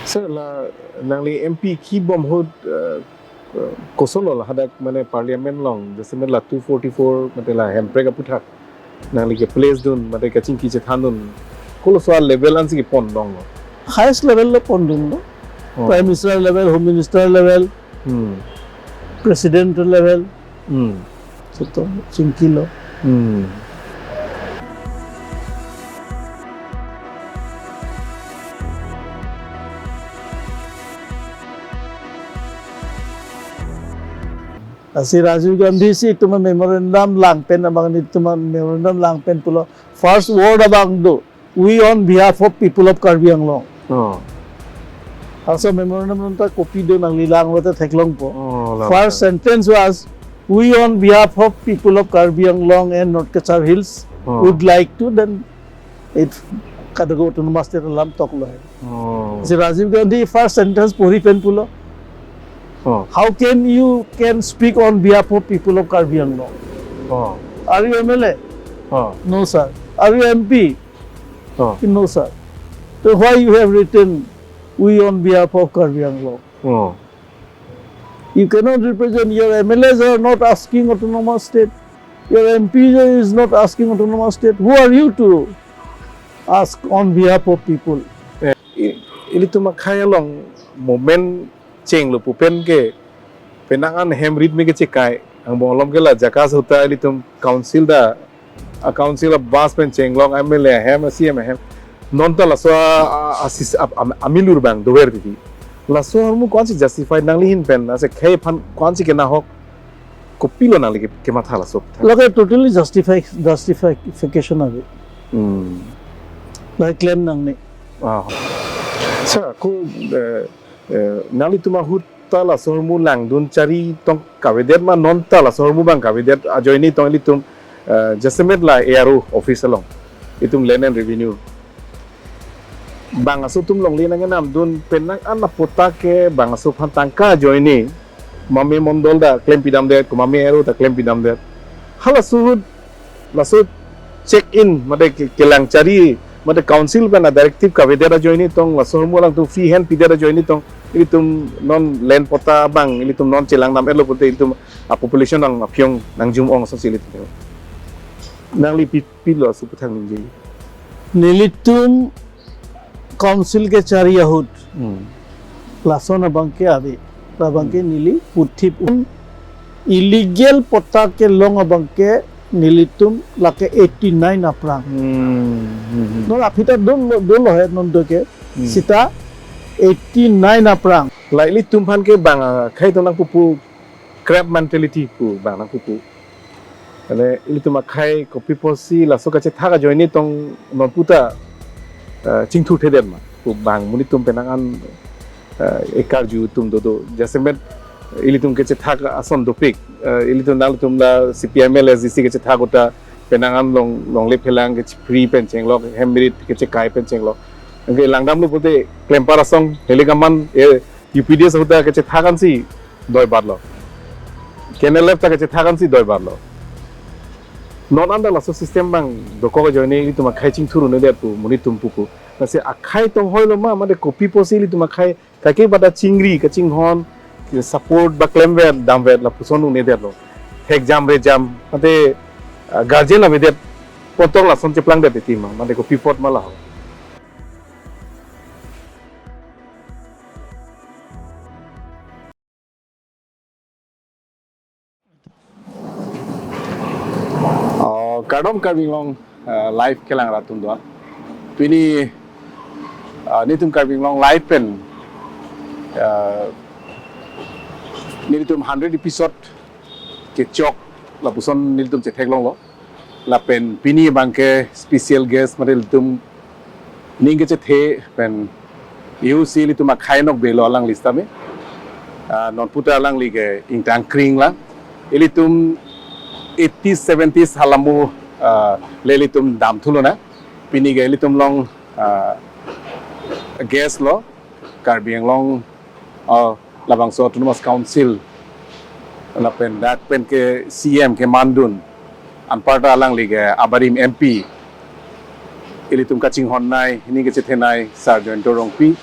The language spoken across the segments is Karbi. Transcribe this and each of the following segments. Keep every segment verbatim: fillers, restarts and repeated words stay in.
Sir, la nangli M P kibom ahut, eh, eh, kosonlo la hadak mane parliament along, jasemet la two forty-four mate la hemprek aputhak nangli ke-place dun mate kachingki chethan dun, koloso a-level ansi kepon longlo? Highest level lo pondunlo. Oh. Prime Minister level, Home Minister level, Hmm. President level. Hmm. Seta chingkilo. Hmm. Lasi Rajiv Gandhi si itum memorandum lang pen, abang itum memorandum lang pen pulo. First word abang do, "We on behalf of people of Karbi Anglong." Oh. Laso memorandum ta copy do, nangli lang lote theklongpo. Oh, lang. First sentence was, "We on behalf of people of Karbi Anglong and North Cachar Hills Oh. would like to," then it, kadokave autonomous state alam toklo. Oh. Si Rajiv Gandhi first sentence pori pen pulo, Oh. "How can you can speak on behalf of people of Karbi Anglong? Oh. Are you M L A?" Oh. "No, sir." "Are you M P?" Oh. "No, sir." "So why you have written 'We on behalf of Karbi Anglong'?" Oh. You cannot represent, your M L As are not asking autonomous state. Your M P is not asking autonomous state. Who are you to ask on behalf of people? Eh, i-, ilitum akhai along movement chenglo pu pen ke, penang an hem rit me kechekai, angbong along ke la jaka seta ilitum council ta, a-council a-bus pen chenglok, M L A ahem, C M ahem. Non ta laso a, a, a, sis-, a, a, amilur abang dover titi. Laso ahormu ko-ansi justify nangli ahin pen, ase khei aphan ko-ansi kenahok, kopilo nangli ke, kematha laso aputhak? Lake totally justify, justification ave. Hmm. Lake claim nangne. Ah. Sir, ako, eh, eh, nanglitum ahut ta laso ahormu langdun chari tong kavedet ma, non ta laso ahormu abang kavedet ajoine tong ilitum, eh, jasemet la A R O office along, itum Land and Revenue, bangso atum longle nangkenamdun, penang an apotta ke bangso aphan tangka ajoine, mame mondol ta klempidamdet, ko mame A R O ta klempidamdet. Halaso ahut laso check in, mate ke-, kelang chari, mate council pen a-directive kavedet ajoine tong, laso ahormu alangtum free hand pidet ajoine tong, ilitum non land patta abang, ilitum non chelang dam-etlo pute, ilitum a-population nang aphyong nangjum ong asonsi ilitum. Nangli pi, pilo laso aputhak ningje? Nelitum council kechari ahut. Hmm. Lason abang ke ave. Labang ke Hmm. neli puthip un illegal patta kelong abang ke nelitum lake eighty-nine aphrang. Hmm, hmm, hmm. Non aphi ta dolo, dolo he non do ke. Hmm. Seta eighty-nine aphrang. La ilitum aphan ke bang, ah, khei tong nangpupu crab mentality pu bang nangpupu. Mane ilitum akhai kopi apotsi laso kachethak ajoine tong nonpu ta, eh, chingthurthedet ma pu bang monit atum penang an, eh, ekarju atum dodo. Jasemet ilitum kachethak ason dopik, eh, ilitum nangtum la C P I M L S D C kachethak ahut ta penang an long, longle phelang kachepri pen chenglok, hem rit kachekai pen chenglok. Anke langdamlo pute klempar asong, helik aman, eh, U P D S ahut ta kachethak ansi doibarlo. K N L F ta kachethak ansi doibarlo. Non an ta laso system abang dokok ajoine ilitum akhai chingthur un'edet pu monit atum pupu. Lasi akhai tong hoilo ma, mate kopi apotsi ilitum akhai kaike bada chingri, kachinghon, support ba klemver, damver lapuson un'edetlo. Thekjam rejam, mate, ah, guardian avedet, potong lason cheplangdet titi ma, mate kopi apot ma laho. Oh, kardom Karbi Anglong, uh, live kelang rat atum do-an. Pini, uh, nelitum Karbi Anglong live pen, uh, nelitum hundred episode kechok lapuson nelitum chetheklonglo. Lapen pini abang ke special guest mate ilitum ning kechethe pen U C ilitum akhai nokbe lo alangli sitame. Ah, nonpu ta alangli ke ingtang kring lang. Ilitum eighties, seventies halamu, ah, le ilitum damthulo na. Pini ke ilitum along, ah, guest lo, Karbi Anglong, ah, labangso Autonomous Council lapen dak pen ke C M kemandun, anparta alangli ke abarim M P, ilitum kachinghonnei, ning kechethenei, Sir Jayanta Rongpi,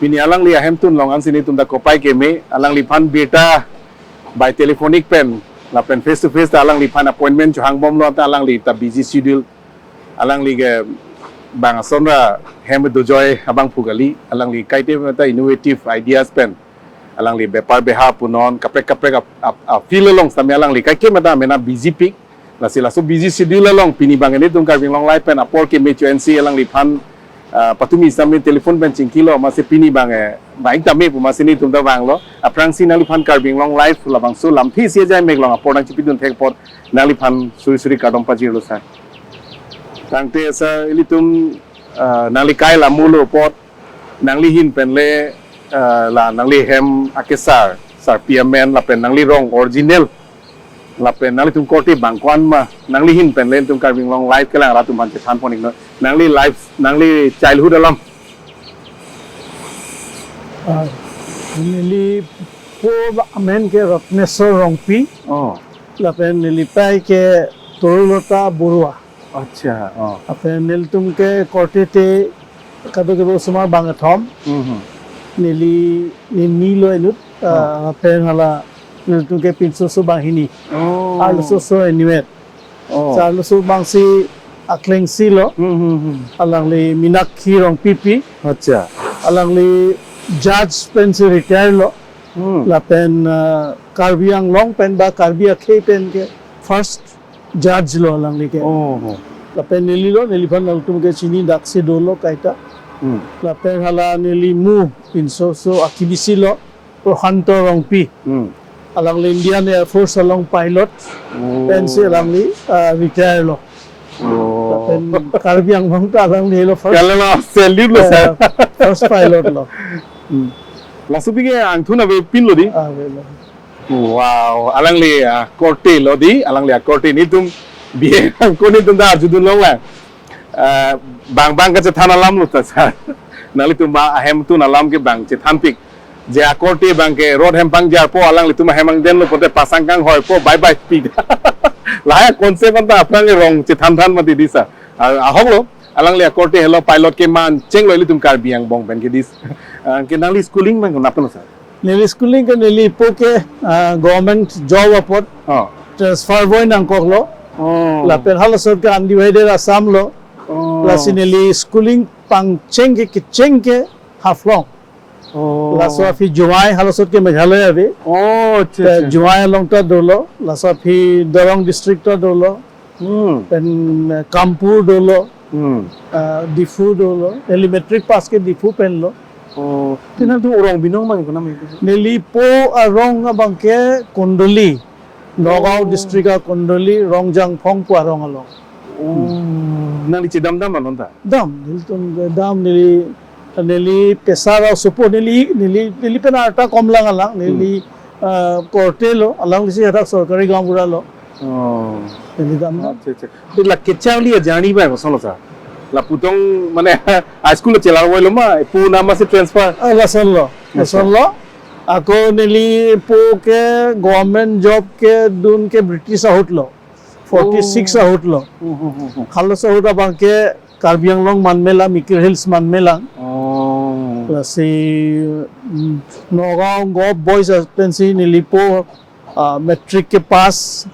Pini alangli ahemtun along ansi netum ta kopai keme, alangliphan birta by telephonic pen lapen face to face ta alangliphan appointment chohangbomlo, ta alangli ta busy schedule. Alangli ke bang asonra hem dojoi abangphu kali, alangli kaite ta innovative ideas pen alangli bepar beha punon, kaprek kaprek ap, ap, ap field along sitame alangli kaikema ta mena busy pik. Lasi laso busy schedule along pini bang netum Karbi Anglong Live pen apor keme chu ansi alangliphan, ah, patumi sitame telephone pen chingkilo, amatsi pini bang, eh, bang tame pu amatsi netum ta vanglo. Aphrangsi nangliphan Karbi Anglong Live labangso lamthe isi ajai mek along apor nangchipidun thek apot nangliphan suri suri kardom pajirlo sir. Tangte sir, ilitum, ah, nangli kai lamulo apot, nangli ahin pen le, ah, la nangli hem akesar, sarpi amen lapen nangli rong original lapen nanglitum korte bang ko-an ma, nangli ahin pen le ilitum Karbi Anglong Live kelang rat atum aphan chethan pon iknon. Nangli life, nangli childhood alam. Ah, neli po amen ke Ratneswar Rongpi, Oh, lapen neli pei ke Torulota Borua. Acha, oh. Lapen nelitum ke korte te kadokave osomar bangkethom. Mhm. Neli, neli nilo inut, ah, Oh. lapen hala nelitum ke pinso oso banghini. Oh. Arloso oso inutvet. Oh. Sa arloso abangsi akleng isi lo. Hmm, hmm, hmm. Alangli Minakhi Rongpipi. Acha. Alangli judge pensi retire lo. Hmm. Lapen, ah, Karbi Anglong pen ba Karbi akhei pen ke first judge lo alangli ke. Oh, oh. Lapen neli lo, neliphan nangtum ke chini daksi dolo kaita. Hmm. Lapen hala neli mu pinso oso akebisi lo, Prashanto Rongpi. Hmm. Alangli Indian Air Force along pilot. Oh. Pensi alangli, ah, retire lo. Oh. Lapen Karbi Anglong ta alangli lo first. Kalau lo, salute lo, eh, sir. First pilot lo. Hmm. Laso abang ke angthun avepinlo dei. Ah, avelo. Wow, alangli, ah, korte lo dei, alangli akorte netum bihek angko netum ta arjudun longlang. Ah, bang bang kachethan alam lo ta sir. Nanglitum ba ahemtun alam ke bang chethan pik. Je akorte abang ke road hem pangjarpo, alanglitum ahem angdenlo pote pasang kanghoipo, bye bye pi. Lahai concept anta aphrang ke rong chethan than mati dei sir. Ah, ahok lo, alangli akorte helo pilot keman chenglo ilitum Karbi Anglong pen ke dei. Ah, ke nangli schooling abang konat lo sir? Neli schooling ke neli po ke, ah, government job apot Oh. transfer boi nangkoklo. Oh. Lapen halaso ahut ke undivided Assam lo. Oh. Lasi neli schooling pangcheng ke kecheng ke Haflong. Oh. Laso aphi Jowai, halaso ahut ke Meghalaya ave. Oh, acha, Te acha. Jowai along ta dolo, laso aphi Darrang district ta dolo. Hmm. Pen, eh, Kampur dolo. Hmm. Ah, Diphu dolo. Neli matric pass ke Diphu pen lo. Oh, te nangtum arong binong abang konat ma? Neli po arong abang ke Kondoli. Nagaon Oh. district a Kondoli, Rongjangphong pu arong along. Oh. Hmm. Nangli chedam dam ma non ta? Dam, nelitum dam, neli, neli pesar asopo, neli, neli, neli pen arta komlang alang, neli, Hmm. ah, korte lo, alanglisi hadak sorkari gaonbura lo. Oh. Neli dam dam. Acha, acha. Te la kecharli a-journey abang koson lo sir? Lapu tong mane high school chelar voi lo ma, pu amatsi transfer? Ah, lason lo. Acha. Lason lo. Ako neli po ke government job kedun ke British ahut lo. Forty six Oh. ahut lo. Hmm, hmm, hmm, hmm. Halaso ahut abang ke Karbi Anglong manmelang, Mikir Hills manmelang. Oh. Lasi, mm, Nagaon Govt Boys pensi neli po, ah, matric ke pass.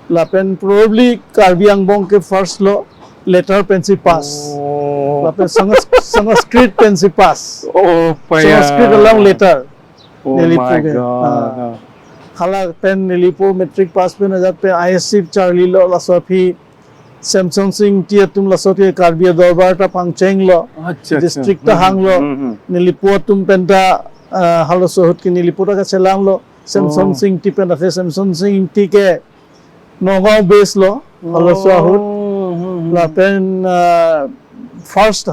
Lapen probably Karbi Anglong ke first lo, letter pensi pass. Oh. Lapen Sanskrit, Sanskrit pensi pass. Oh, paya. Sanskrit along letter. Oh Neli my po ke. God. Ah. Hala pen neli po matric pass pen ajat pen I S C charlilo, laso aphi Semson Sing Ingti atum laso ke Karbi Adorbar ta pangchenglo. Acha, acha. District ta Hmm, hanglo. Hmm, hmm. Neli po atum pen ta, ah, halaso ahut ke neli po ta kachelanglo. Semson Oh. Sing Ingti pen, ase Semson Sing Ingti ke Nagaon base lo, halaso ahut. Oh. Hmm, hmm. Lapen, ah, first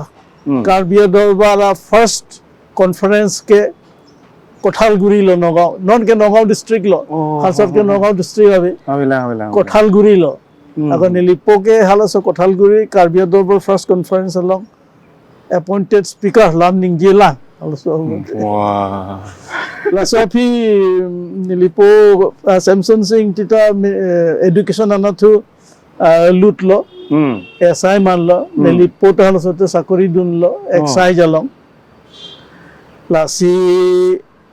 Hmm. Karbi Adorbar a first conference ke Kothalguri lo Nagaon. Non ke Nagaon district lo. Oh, Halaso ahut ke oh, oh. Nagaon district ave. Avelang, avelang, avelang. Kothalguri lo. Hmm. Ako neli po ke halaso Kothalguri Karbi Adorbar first conference along appointed speaker lam ningjelang. Halaso ahut. Wah. Laso aphi, mm, neli po, ah, Semson Sing Ingti ta, eh, education anatthu, ah, lut lo. Hmm. S I man lo. Hmm. Neli po ta halaso ahut sakori dun lo. Oh. Excise along. Lasi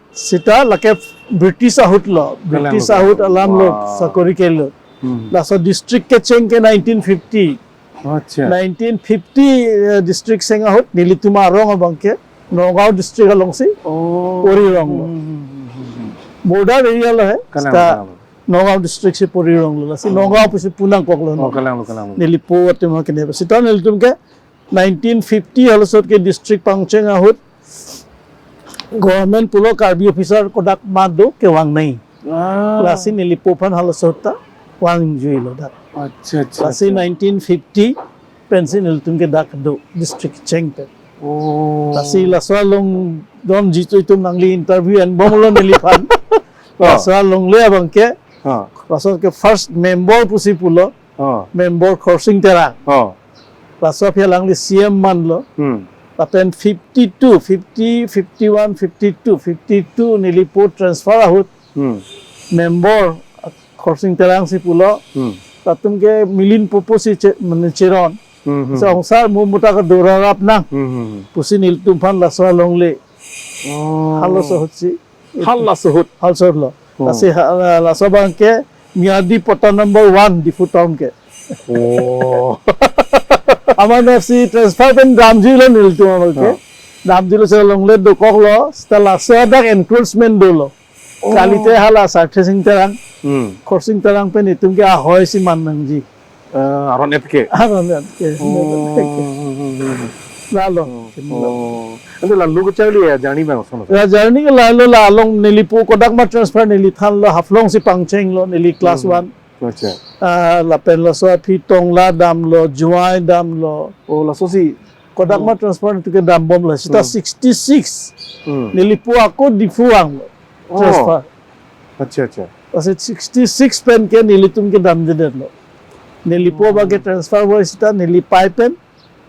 sita lake British ahut lo, Kalang British lo, ahut kalang. Alam lo, Wow. Sakori kelo. Hmm. Laso district kecheng ke nineteen fifty. Acha. Nineteen fifty, eh, district cheng ahut nelitum arong abang ke Nagaon district alongsi Oh. Pori rong lo. Hmm, hmm, hmm, hmm, hmm. Border area lo he. Kalang, Sita kalang. Nagaon district si Pori rong lo. Lasi Oh. Nagaon pusi pu nangkok lo. Oh, kalang lo, kalang lo. Neli po atum ha kene. Sita nelitum ke nineteen fifty halaso ahut ke district pangcheng ahut government pulo Karbi officer kodak ma do kevang nai. Ah. Lasi neli po aphan halaso ahut ta vangjuilo dak. Acha, acha, Lasi acha. nineteen fifty pensi nelitum ke dak do district cheng pen. Oh. Lasi laso along don jitu itum nangli interview enbomlo neliphan. Oh. Laso alongle abang ke, Oh. laso ke first member pusi pulo, Oh. member Khorsing Terang. Oh. Laso aphi alangli C M manlo. Hmm. Lapen fifty-two, fifty, fifty-one, fifty-two, fifty-two neli po transfer ahut Hmm. member Khorsing Terang si pulo. Hmm. Latum ke milin pupu si che-, mane cheron. Hmm, hmm. So, sar mu muta ka dora rap nang. Hmm, hmm, hmm. Pusi nelitum aphan laso alongle. Oh. Halaso ahut si. Halaso ahut. Halaso ahut lo. Oh. Lasi ha-, laso abang ke Miyadi pota number one Diphu town ke. Oh. Amat pensi transfer pen damjuilo nelitum abang ke. Oh. Damjuilo si alongle dokoklo, sita laso adak encroachment dolo. Oh. Kalite hala Sarthe Sing Terang, Hmm. Khorsing Terang pen itum ke ahoi si man nangji. Eh, aron et ke? Aron et ke. Oh. Lalo. Oh. Oh. Ante la lu kecharli ya journey bang sono. Ya journey ke lalo la along neli po kodak ma transfer neli thanlo Haflong si pangchenglo neli class Hmm. one. Acha. Ah, lapen laso aphi Tongla damlo, Jowai damlo. Oh, laso si. Kodak ma Hmm. transfer nelitum ke dambomlo. Sita Hmm. sixty-six. Hmm. Neli po ako Diphu vanglo. Oh. Transfer. Acha, acha. Lasi sixty-six pen ke nelitum ke damjedetlo. Neli po Hmm. abang ke transfer boi sita neli pai pen.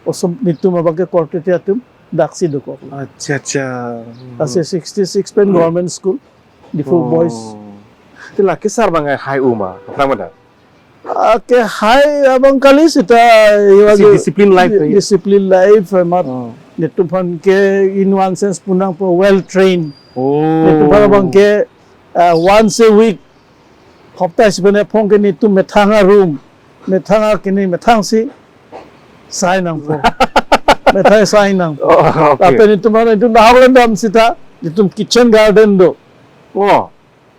Osom nelitum abang ke korte atum daksi dokok. Acha, acha. Hmm. Lasi sixty-six pen government school, Diphu Oh. Boys. Te lake sar bang hai uma, apa mana? Ah, ke hai abang kali sita, he was Si a discipline life, di-, eh? Discipline life, eh, mat. Oh. Nelitum aphan ke in one sense pu nangpo well trained. Oh. Nelitum aphan abang ke, ah, once a week, hopta isi pen ephong ke nelitum methang a room, methang a kini, methang si sai nangpo. Methang sai nangpo. Oh, okay. Lapen nelitum aphan nelitum dahok lendam sita, nelitum kitchen garden do. Oh.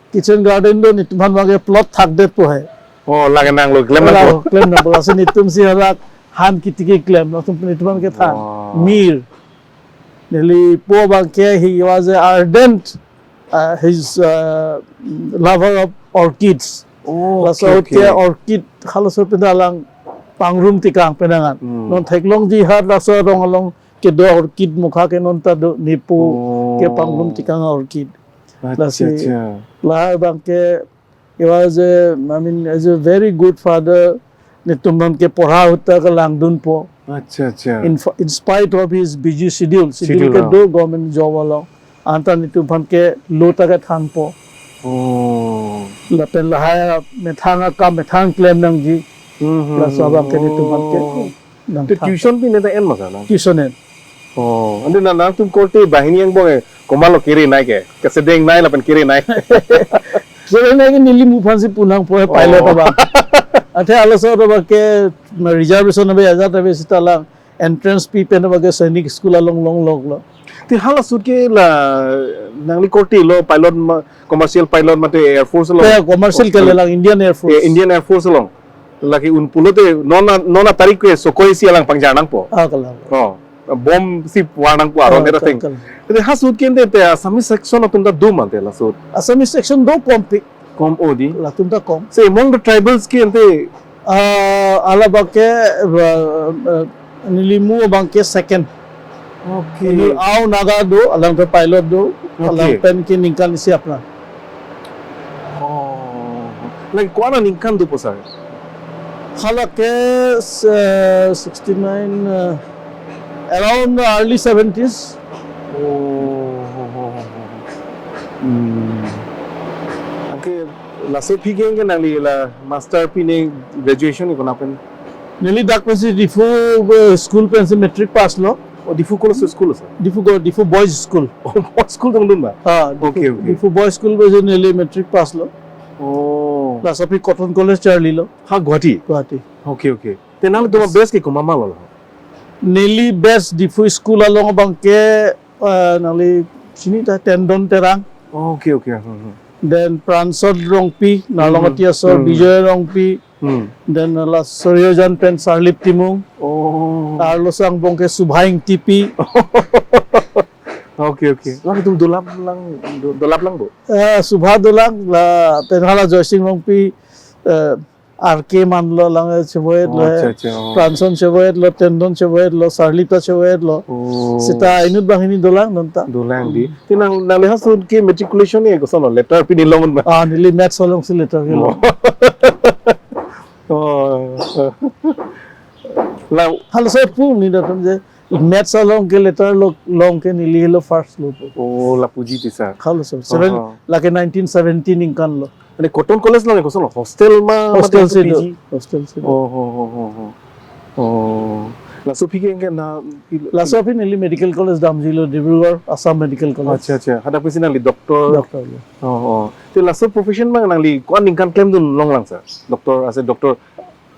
Kitchen garden do, nelitum aphan abang ke plot thakdetpo he. Oh, lake nanglo, klem Lalo, nangpo. Klem nangpo. Lasi nelitum si halak han kitiki klem, latum nelitum aphan ke than. Wow. Mir. Neli po abang ke, he was a ardent, uh, his, uh, lover of orchids. Oh, Laso okay, ahut ke okay. Orchid, halaso pen alang pangrum tikang penangan. Hmm. Non theklongji hat laso arong along kedo orchid mukha ke non ta do neli po Oh. ke pangrum tikang orchid. Acha, Lasi acha. Lahai abang ke, he was a, I mean, as a very good father, nelitum aphan ke porha ahut ta kelangdunpo. Acha, acha. In fa-, in spite of his busy schedule, schedule Schedule, ah. kedo government job along. Anta nelitum aphan ke lo ta kethanpo. Oh. Lapen lahai methang akam methang klem nangji. Hmm, hmm, Laso abang ke hmm. nelitum aphan ke Oh. nang Te than. Tuition pi neta en masa na? Tuition en. Oh, ante na nangtum korte banghini angbong e, komatlo kiri nai ke, kesedeng nai lapen kiri nai. Kiri nai ke neli mu aphan si pu nangpo he pilot Oh. abang. Ante halaso ahut abang ke reservation ave ajat ave sita lang entrance pi pen abang ke Sainik School along longloklo. Te halaso ahut ke la nangli korte lo pilot ma, commercial pilot mate Air Force along. Ya, commercial Oh, kali lang Indian Air Force. Eh, Indian Air Force along. Lake un pulote non a, non a tarik ke Sukhoi si alang pangjar nangpo. Ah, kalang. Oh, bom si war nangpo aron Ah, era teng. kalang. Te halaso ahut ke ante te Assamese section atum ta do ma ante laso ahut. Assamese section do kompik. Kom o di. Latum ta kom. So among the tribals ke ante Ah, hala abang ke, ah, ah, neli mu abang ke second. Okay. Neli Ao Naga do, alang ke pilot do, Okay. alang pen ke ningkan isi aphrang. Oh. Like, ko-an aningkan dopo sir? Hala ke, eh, sixty-nine, eh, around early seventies. Oh, oh, oh, oh, oh. Hmm. Anke laso aphi ke nangli la master pi ne graduation ni konat pen? Neli dak pensi Diphu, eh, school pensi matric pass lo. Oh, Diphu College school ase? Diphu Go-, Diphu Boys School. Oh, boys school dongdun ba? Ah, Diphu, Okay, okay. Diphu Boys School pu neli matric pass lo. Oh. Laso aphi Cotton College charlilo. Ha, Guwahati? Guwahati. Okay, okay. Te nangtum Yes. best ke komat ma lo? Neli best Diphu school along abangke, ah, nangli chini ta Tendon Terang. Oh, okay, okay. Hmm, hmm. Then Pranchot Rongpi, Nalong Hmm, Ati asor, hmm. Bijoy Rongpi. Hmm. Then la Soryojan pen Sarlip Timung. Oh. Arloso angbong ke Subha Ingtipi. Okay, okay. Latum dolap lang, do-, dolap lang bo? Eh, Subha dolang, lapen hala Joysing Rongpi, eh, R K manlo, lang, eh, cheboyet Oh, lo, acha, eh. acha, oh. Pranchot cheboyet lo, Tendon cheboyet lo, Sarlip ta cheboyet lo. Oh. Seta inut banghini dolang non ta. Dolang di. Hmm. Te nang, nangli ha ason ke matriculation e koson lo, letter pini long ma? Ah, neli maths alongsi letter ke Oh. long. Oh. La Halaso pu neli datum je maths along ke letter lo, long ke neli lo first lo pu. Oh, lapuji ti sir. Halaso. Seven, Aha. lake nineteen seventy ningkan lo. Ane Cotton College along koson lo, hostel ma, Hostel mate si do. P G? Hostel si do. Oh, oh, oh, oh, oh. Oh. Laso aphi ke, ke na, pil-, Laso aphi neli Medical College damjilo, Dibrugarh, Assam Medical College. Acha, acha. Hadak pensi nangli doctor. Doctor lo. Oh, oh. Te laso profession ma nangli ko-an ningkan klemdun longlang sir? Doctor, as a doctor.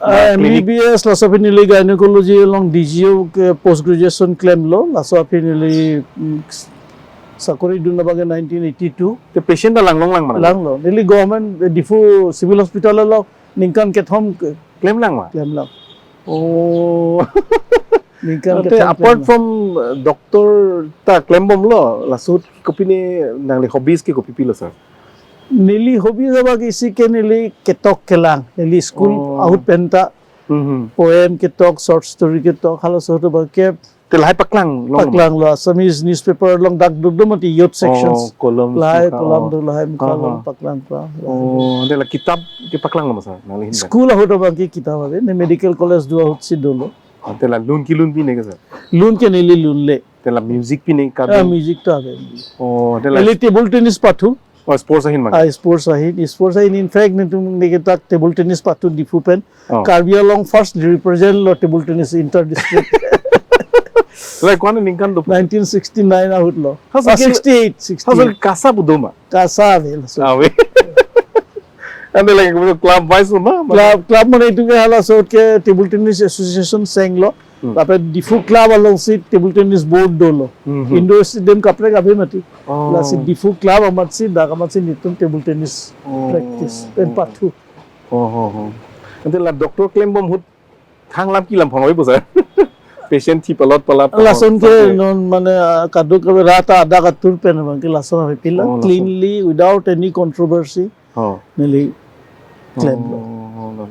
Ah, Na clinic. M B B S, laso aphi neli gynecology along D G O ke post graduation klemlo, laso aphi neli, mm, sakori dun abang ke nineteen eighty-two. Te patient ta lang longlang ma? Langlo. Neli government, eh, Diphu Civil Hospital along ningkan kethom ke Klemlang ma? Klemlang. Oh. Ningkan Ante kethom apart klemlang. from, uh, doctor ta klembomlo, laso ahut kopine nangli hobbies ke kopi pilo sir? Neli hobby abang ke isi ke neli ketok kelang. Neli school Oh. ahut pen ta Mhm. poem ketok, short story ketok, halaso ahut abang ke Te lahai paklang long ma? Paklanglo, Assamese newspaper along dak dodom mati youth sections. Oh, columns Lahai mukha, column oh. do, lahai mukha Aha. along paklang, paklang. Oh, te la kitab kepaklang lo ma sir? Nangli hin ba? School ahut abang ke kitab ave, ne medical college do ahut si dolo. Oh, te la lun kelun pi ne ke sir? Lun ke neli lunle. Te la music pi ne ka Ah, do? music ta ave. Oh, te la Neli table tennis pathu. Oh, sports ahin ma? Ah, sports ahin, sports ahin. In fact, netum neke tak table tennis pathu Diphu pen. Oh. Karbi Anglong first represent lo table tennis inter district. Like, ko-an aningkan do? Nineteen sixty-nine ahut lo. Halaso Ah, ke sixty-eight, sixty-eight. Halaso ke KASA pu do ma? KASA ave laso. Ah, ave. Ante lake club wise lo ma? Club, club mane itum ke halaso ahut ke table tennis association seng lo. Hmm. Lapen Diphu club alongsi table tennis board dolo. Hmm, hmm. Indoor stadium kaprek ave mati. Oh. Lasi Diphu club amatsi dak amatsi netum table tennis Oh, practice pen oh, pathu. Oh, oh, oh. Ante la doctor klembom ahut thang lam kelam phang ave pu sir? Patient thi palot palap Lason ke thang ke. non mane, ah, kadokave rat adak atur pen abang ke lason ave pila Oh, lason. cleanly, without any controversy. Oh. Neli klemlo. Oh, oh, oh.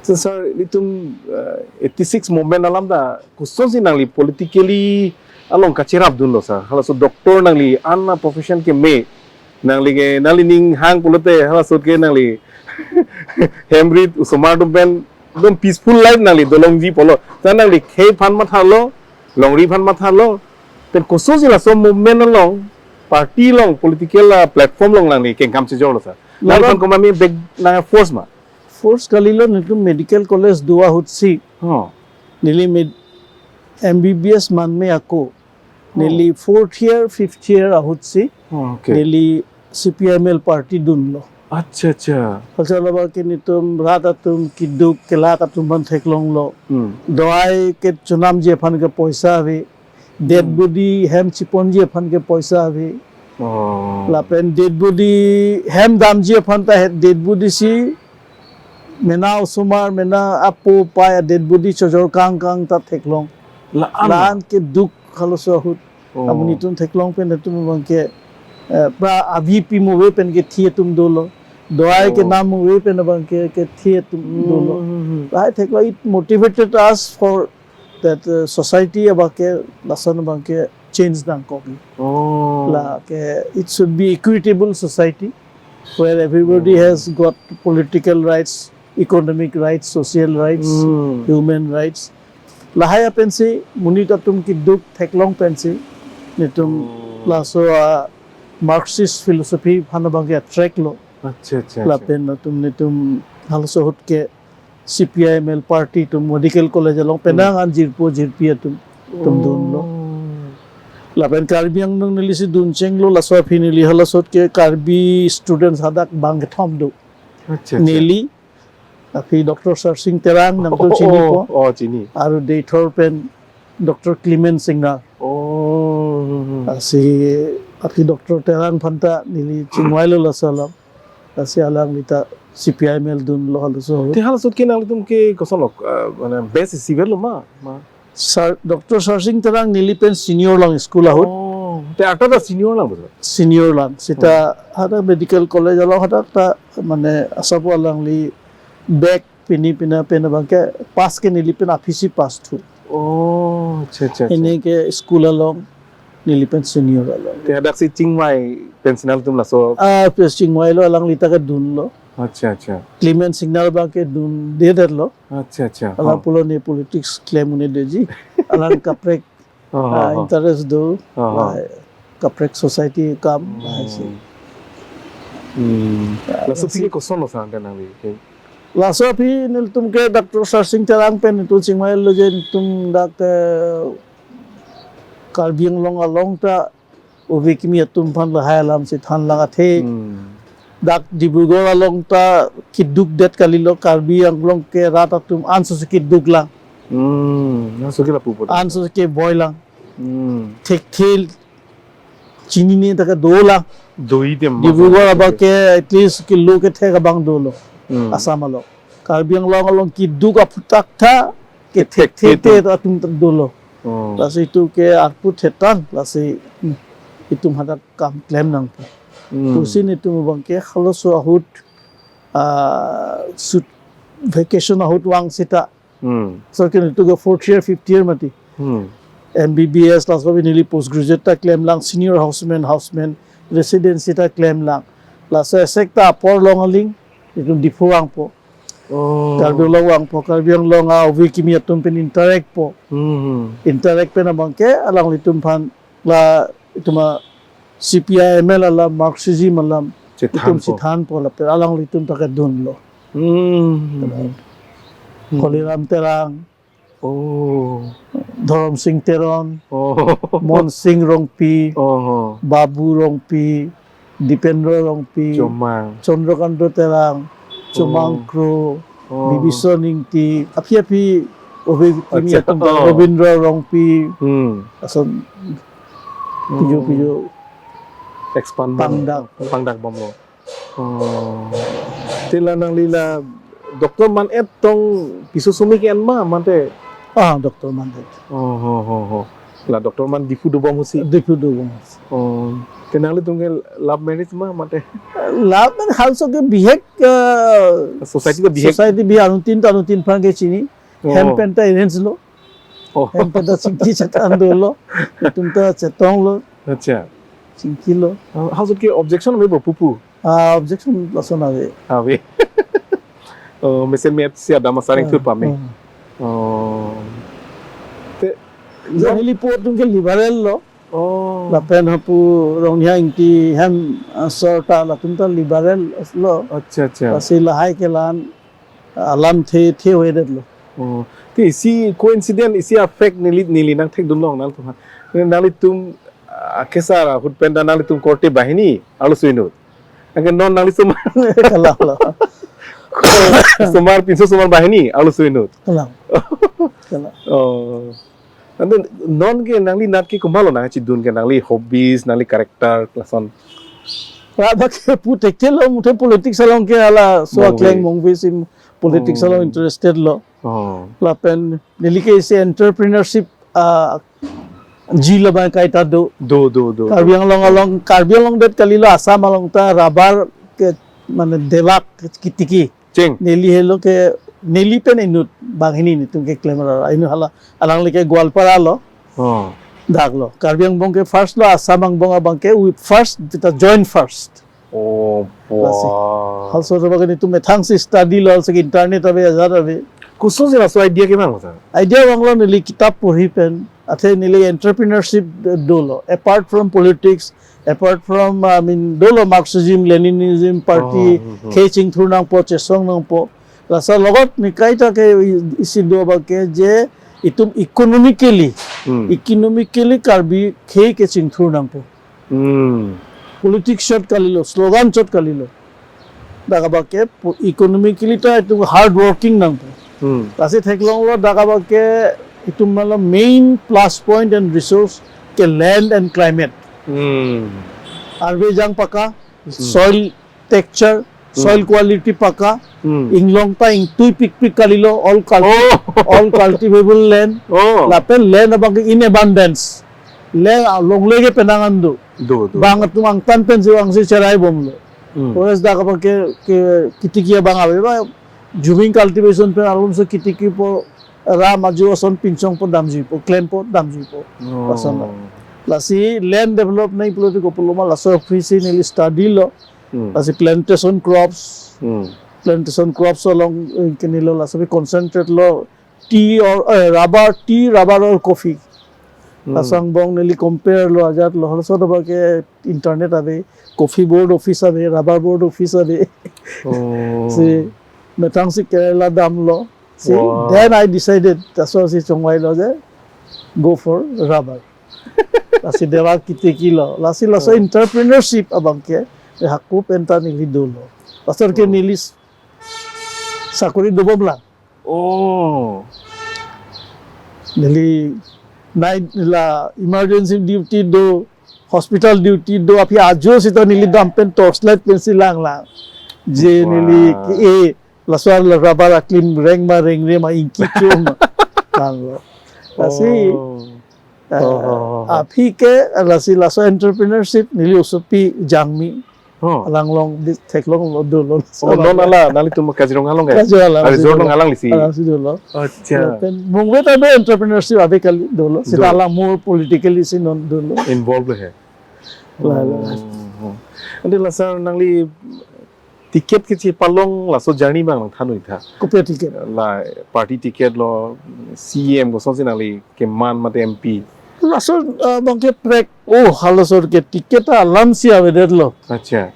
So, sir, netum, uh, eighty-six movement alam ta kosonsi nangli politically along kacherap dunlo, sir? Halaso doctor nangli an a profession keme, nangli ke, nangli ning hang pulote halaso ke nangli hem rit osomar atum pen ekdom peaceful life nangli dolongji pulo. Ta nangli khei aphan matha lo, longri aphan matha lo, pen kosonsi laso movement along, party along, political, ah, platform along nangli kengkam chejorlo, sir? Nangli Laban aphan komat me bek nang force ma? Force kalilo, netum medical college do ahutsi. Oh. Neli med-, M B B S man me ako. Oh. Neli fourth year, fifth year ahutsi. Oh, okay. Neli C P I M L party dunlo. Acha, acha. Halaso abang ke netum rat atum keduk kelak atum aphan theklonglo. Hmm. Dawai kechonamji aphan ke poisa ave. Dead Hmm. body hem chiponji aphan ke poisa ave. Oh. Lapen dead body hem damji aphan ta he-, dead body si mena osomar, mena apo apai a dead body chojor kangkang ta theklong. La-an. La-an keduk halaso ahut. Oh. Amonit atum theklong pen atum abang ke, eh, pra avi pi mo ave pen kethi atum dolo. Dawai Oh. kenam mo ave pen abang ke, kethi atum dolo. Hmm, hmm, hmm. Lahai theklong, it motivated us for that, uh, society abang ke lason abang ke change nangkok. Oh. La ke it should be equitable society where everybody Oh. has got political rights, economic rights, social rights, Hmm. human rights. Lahai apensi monit atum keduk theklong pensi netum Oh. laso, ah, Marxist philosophy aphan abang ke attract lo. Acha, acha, acha. Lapen atum netum halaso ahut ke C P I M L party atum medical college along penang Hmm. an jirpo jirpi atum, atum dunlo. Oh. Lapen Karbi Anglong neli si dunchenglo, laso aphi neli halasot ke Karbi students hadak bang kethom do. Acha, acha. Neli, aphi Doctor Sarsing Terang, nangtum chinipo. Oh, oh, chini. Aru deithor pen Doctor Clement Singnar. Oh. Lasi aphi Doctor Terang aphanta neli chingvailo laso alam. Lasi alanglita C P I M L dunlo halaso. Te halasot ke nanglitum ke kosonlo, ah, mane best receiver lo ma? Ma? Sir, Doctor Sarsing Terang neli pen senior lang school ahut. Oh, te arta ta senior lang betul? Senior lang. Sita hadak medical college along hadak ta mane asapo alangli back pini pina pina abangke pass ke neli pen aphisi pass thu. Oh, acha, acha, acha. Pini ke school along neli pen senior along. Te hadak si chingvai pen si nangtum laso. Ah, pen chingvailo, alanglita ke dunlo. Acha, acha. Clement Singnar abangke dunde detlo. Acha, acha. Alang pulo ne politics klem un-edetji. Alang kaprek, oh, ah, oh, oh, interest do. Oh, oh. Ah, kaprek society kam. Hmm. Ah, si. Hmm. Ah, laso aphi ke kosonlo sa ante nangli ke? Laso aphi nelitum ke Doctor Sarsing Terang pen nelitum chingvailo je nelitum dak, eh, Karbi Anglong along ta ove kimi atum aphan lahai alam si thanlang athe. Hmm. Dak Dibrugarh along ta keduk det kalilo, Karbi Anglong ke rat atum anso si keduk lang. Hmm, anso ke lapu po. Anso si keboi lang. Hmm. Thekthe chinine ta kedo lang. Doi dem. Dibrugarh abangke at least kilo kethek abang dolo. Hmm. Assam along. Karbi Anglong along keduk aphuthak tha, kethekthe, kethekthe te atum ta dolo. Oh. Lasi itum ke arpu thetan, lasi, hmm, itum hadak kam klem nangpo. Hmm. Pusi nelitum abangke halaso ahut, ah, sut vacation ahut vang sita. Hmm. So ke nelitum ke fourth year, fifth year mati. Hmm. M B B S, laso aphi neli post graduate ta klem lang, senior houseman, houseman, residency ta klem lang. Laso asek ta apor long aling, itum Diphu vangpo. Oh. Karbi Anglong vangpo, Karbi Anglong a-ove kimi atum pen interact po. Hmm, hmm. Interact pen abangke alanglitum aphan la itum a-C P I M L alam, Marxism alam, itum chethanpo. Chethanpo lapen alanglitum ta kedunlo. Hmm, hmm, hmm. Hmm. Koliram Terang. Oh. Dhorom Sing Teron. Oh. Mon Sing Rongpi. Oh. Babu Rongpi. Dipendra Rongpi. Chomang. Chandrakanta Terang. Chomang, oh, Kro. Oh. Bibison Ingti. Aphi aphi ove kimi, acha, atum ta, oh, Robindra Rongpi. Hmm. Lason, oh, piju piju. Expand bom. Pangdak. Pangdak bomlo. Oh. Te la nangli la Doctor Mandet tong piso sumi ke-en ma mate? Ah, Doctor Mandet. Oh, ho, ho, ho. La Doctor Mandet Diphu dobom ahut si? Diphu dobom ahut si. Oh. Te nanglitum ke love marriage ma mate? Love marriage halaso ke bihek, eh, society ke bihek? Society bihek, anuttin ta anuttin aphan ke chini. Oh. Hem pen ta arrange lo. Oh. Hem pen ta chingki chethan dolo. Itum ta chetonglo. Acha. Chingkilo. Oh, halaso ke objection ave bo pupu? Ah, objection lason ave. Ave. Oh, mesen met si adam asar ingthur pame. Ah, ah. Oh. Te, ya, neli po atum ke liberal lo. Oh. Lapen hapu Rongnia Ingti hem, ah, asor ta latum ta liberal lo. Acha, acha. Lasi lahai ke la-an alamthe the hovedetlo. Oh. Te isi coincidence, isi a-fact neli, neli nangthekdun long nangtum aphan. Nanglitum, ah, kesar ahut pen ta nanglitum korte banghini arloso inut. Anke non nangli osomar. Kalang lo. Osomar, pinso osomar banghini arloso inut. Kalang. Kalang. Oh. Ante non ke nangli nat ke komatlo nangchedun ke, nangli hobbies, nangli character, lason? Labang ke pu thekthe lo, muthe politics along ke halaso, mongve, akleng mongve si politics along, oh, interested lo. Oh. Lapen neli ke isi entrepreneurship, ah, ji labang kaita do. Do, do, do, do. Karbi Anglong along, Karbi Anglong det kalilo, Assam along ta rubber ke mane debak kitiki. Cheng. Neli helo ke, neli pen inut banghini nelitum keklem ra. Inut hala, alangli ke Goalpara lo. Oh. Dak lo. Karbi angbong ke first lo, Assam angbong abang ke we first, kita join first. Oh, lasi, wah. Halaso abang ke nelitum methang si study lo, halaso ke internet ave, ajat ave. Koson si laso idea kevang lo, sir? Idea vanglo neli kitap porhi pen, athe neli entrepreneurship dolo. Apart from politics, apart from, I mean, dolo Marxism, Leninism, party, oh, hmm, hmm, khei chingthur nangpo, chesong nangpo. Laso logot neli kaita ke isi do abang ke je Itum economically, Hmm. economically Karbi khei ke chingthur nangpo. Hmm. Politics chot kalilo, slogan chot kalilo. Dak abang ke po-, economically ta itum hard working nangpo. Hmm. Lasi theklonglo dak abang ke itum matlab main plus point and resource ke land and climate. Hmm. Arve jang paka, Hmm. soil texture, soil Hmm. quality paka, Hmm. inglong ta ingtui pikpik kalilo, all culti-, Oh. all cultivable land. Oh. Lapen land abang ke in abundance. Land alongle ke penang an do. Do, do. Bang atum angtan pensi vangsi cherai bomlo. Hmm. Whereas dak abang ke, ke kitiki abang ave ba, juming cultivation pen alomso kitiki po, ram aju ason pinchongpo damjuipo, klempo damjuipo. Oh. Lason. Lasi land develop nangji pulote kopilo ma, laso office neli study lo. Hmm. Lasi plantation crops. Hmm. Plantation crops along, eh, ke neli laso pi concentrate lo tea or, eh, rubber, tea, rubber or coffee. Hmm. Laso angbong neli compare lo, ajat lo, halaso abang ke internet ave, coffee board office ave, rubber board office ave. Oh. Si methang si Kerala damlo. Si, Wow. then I decided, laso si chongvai lo je, go for rubber. Lasi dewa kitiki lo. Lasi laso Oh. entrepreneurship abang ke, e hako pen ta neli dolo. Laso ke Oh. neli s-, sakori dobom lang. Oh. Neli night la emergency duty do, hospital duty do, aphi ajo sita neli dam pen torchlight pensi lang lang. Je Wow. neli ke, eh, laso la rubber aklim reng ma rengre ma ingki chum ma. Tanglo. Lasi, Oh. eh, Oh, oh, oh, oh. aphi ke, lasi laso entrepreneurship neli osopi Jangmi. Oh. Alang along di theklonglo dolo. Oh, non ala, nanglitum Kaziranga along ke? Kaziranga along, Kaziranga along. Along lisi. Along si dolo. Acha. Lapen mungve ta do entrepreneurship ave kali dolo. Sita Dolo. alang more politically si non dolo. Involve he. La, la. Oh, oh. Ante laso nangli ticket kechepalong laso journey abang nangthan noi tha. Kopi ticket? La party ticket lo, C E M kosonsi nangli keman mate M P. Laso, ah, abang ke prek, oh, halaso ke ticket alam si avedetlo. Acha.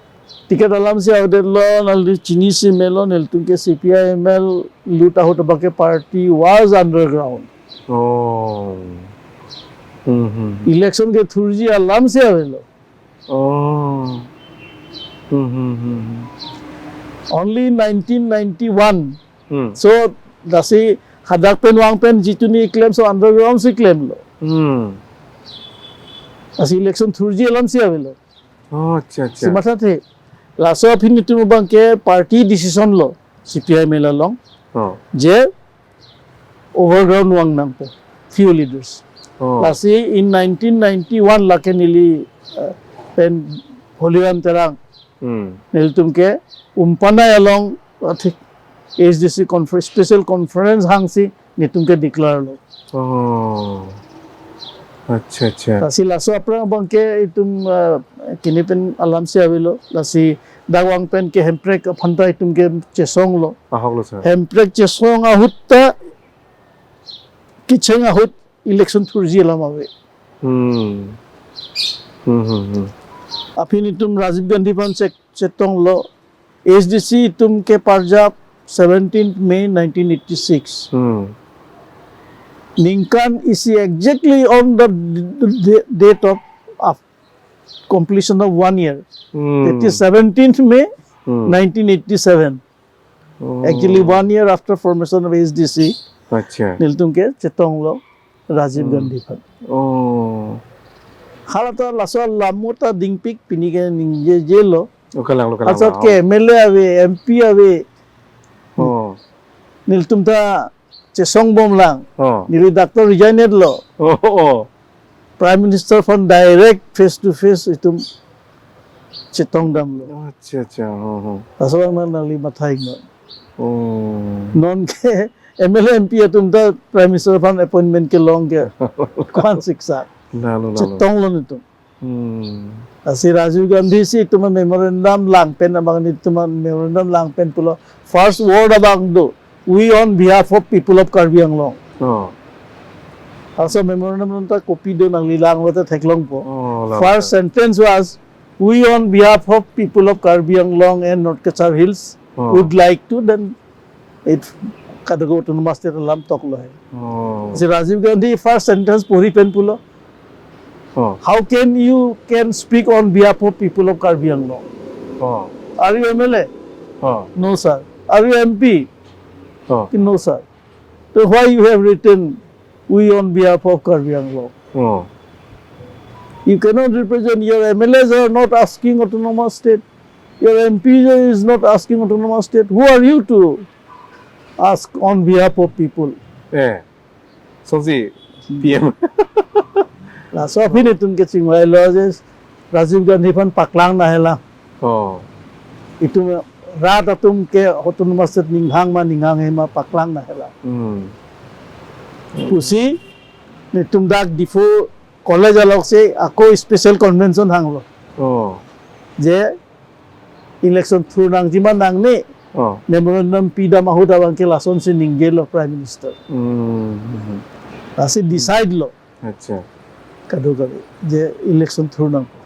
Ticket alam si avedetlo, nangli chinisi melo, nelitum ke C P I M L lut ahut abang ke party was underground. Oh. Hmm, hmm. Election kethurji alam si avelo. Oh. Hmm, hmm, hmm, hmm. Only nineteen ninety-one. Hmm. So, lasi hadak pen vang pen jituni klemso underground si klemlo. Hmm. Lasi election thurji alam si avelo. Oh, acha, acha. Si mathathe. Laso aphi nelitum abang ke party decision lo, C P I M L along. Oh. Je overground vang nangpo, few leaders. Oh. Lasi in nineteen ninety-one lake neli, eh, pen Holiram Terang. Hmm. Nelitum ke Umpanai along, ah, thik A H D C confer-, special conference hangsi nelitum ke declare lo. Oh. Acha, acha. Lasi laso aphrang abang ke itum, ah, kini pen alam si avelo. Lasi dak vang pen ke Hemprek aphan ta itum ke chesonglo. Ahok lo, sir. Hemprek chesong ahut ta kecheng ahut election thurji alam ave. Hmm. Hmm, hmm, hmm. Aphi nelitum Rajiv Gandhi aphan chek-, chetonglo. A H D C itum ke parjap seventeenth May nineteen eighty-six. Hmm. Ningkan isi exactly on the d-, d-, date of, of completion of one year. Hmm. That is seventeenth May Hmm. nineteen eighty-seven. Oh. Actually, one year after formation of A H D C, Acha. nelitum ke chetonglo Rajiv Hmm. Gandhi aphan. Oh. Hala ta laso alam ta dingpik pini ke ningjejelo. Oh, kalang lo, kalang Asat lo. ke M L A ave, M P ave. Oh. Nelitum ta chesong bom lang. Oh. Neli doctor resign lo. Oh, oh. Prime Minister aphan direct face to face itum chetong damlo. Acha, acha. Oh, oh. Laso abang nangli matha iknon. Oh. Non ke M L A M P atum ta Prime Minister aphan appointment kelong ke ko-an siksak. Lalo, lalo. Chetonglo nelitum. Hmm. Lasi Rajiv Gandhi si itum memorandum lang pen abang nelitum memorandum lang pen pulo. First word abang do. We on behalf of people of Karbi Anglong. Oh. Laso memorandum ta copy do, nangli langlo te theklongpo. Oh, lalo. First sentence was, "We on behalf of people of Karbi Anglong and North Cachar Hills Oh. would like to," then it kadokave autonomous state alam toklo he. Oh. Si Rajiv Gandhi first sentence pori pen pulo, Oh. "How can you can speak on behalf of people of Karbi Anglong? Oh. Are you M L A?" Oh. "No, sir." "Are you M P?" Oh. "No, sir." "Then why you have written we on behalf of Karbi Anglong?" Oh. You cannot represent, your M L As are not asking autonomous state. Your M P is not asking autonomous state. Who are you to ask on behalf of people? Eh. Sosi P M. Laso aphi netum ke chingvailo je Rajiv Gandhi aphan paklang nahela. Oh. Itum rat atum ke autonomous state ninghang ma ninghanghe ma paklang nahela. Hmm. Pusi netum dak Diphu college along si ako special convention hanglo. Oh. Je election thur nangji ma nangne. Oh. Memorandum pidam ahut abang ke lasonsi ningjelo Prime Minister. Hmm. Lasi decide lo. Acha. Kadokave je election thur nangpo.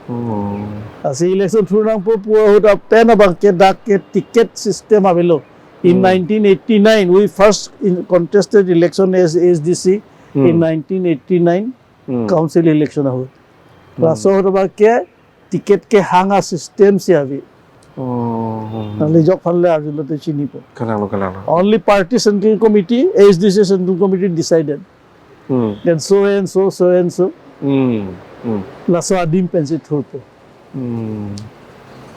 Oh. Lasi election thur nangpo pu ahut pen abang ke dak ke ticket system avelo. In Hmm. nineteen eighty-nine, we first in contested election as A S D C in Hmm. nineteen eighty-nine Hmm. council election ahut. Hmm. Laso ahut abang ke ticket kehang a system si ave. Oh. Nangli jok aphan le arjulo te chinipo. Kalanglo, kalanglo. Only party central committee, A S D C central committee decided. Hmm. Then so and so, so and so. Hmm. Hmm. Laso adim pensi thurpo. Hmm.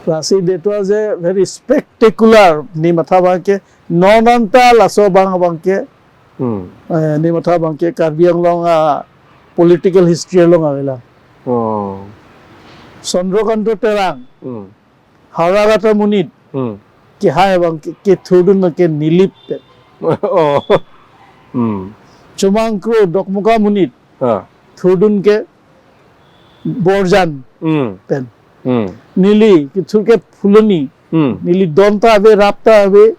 Lasi that was a very spectacular, ne matha abang ke, non anta laso abang abang ke, Hmm. eh, ne matha abang ke Karbi Anglong a political history along avela. Oh. Chandrakanta Terang, Hmm. Howraghat amonit, Hmm. kehai abang ke, kethurdun ke Nilip pen. Oh. Hmm. Chomang Kro Dokmoka amonit, Ah. thurdun ke Borjan Hmm. pen. Hmm. Neli kethur ke Phuloni. Hmm. Neli don ta ave, rap ta ave.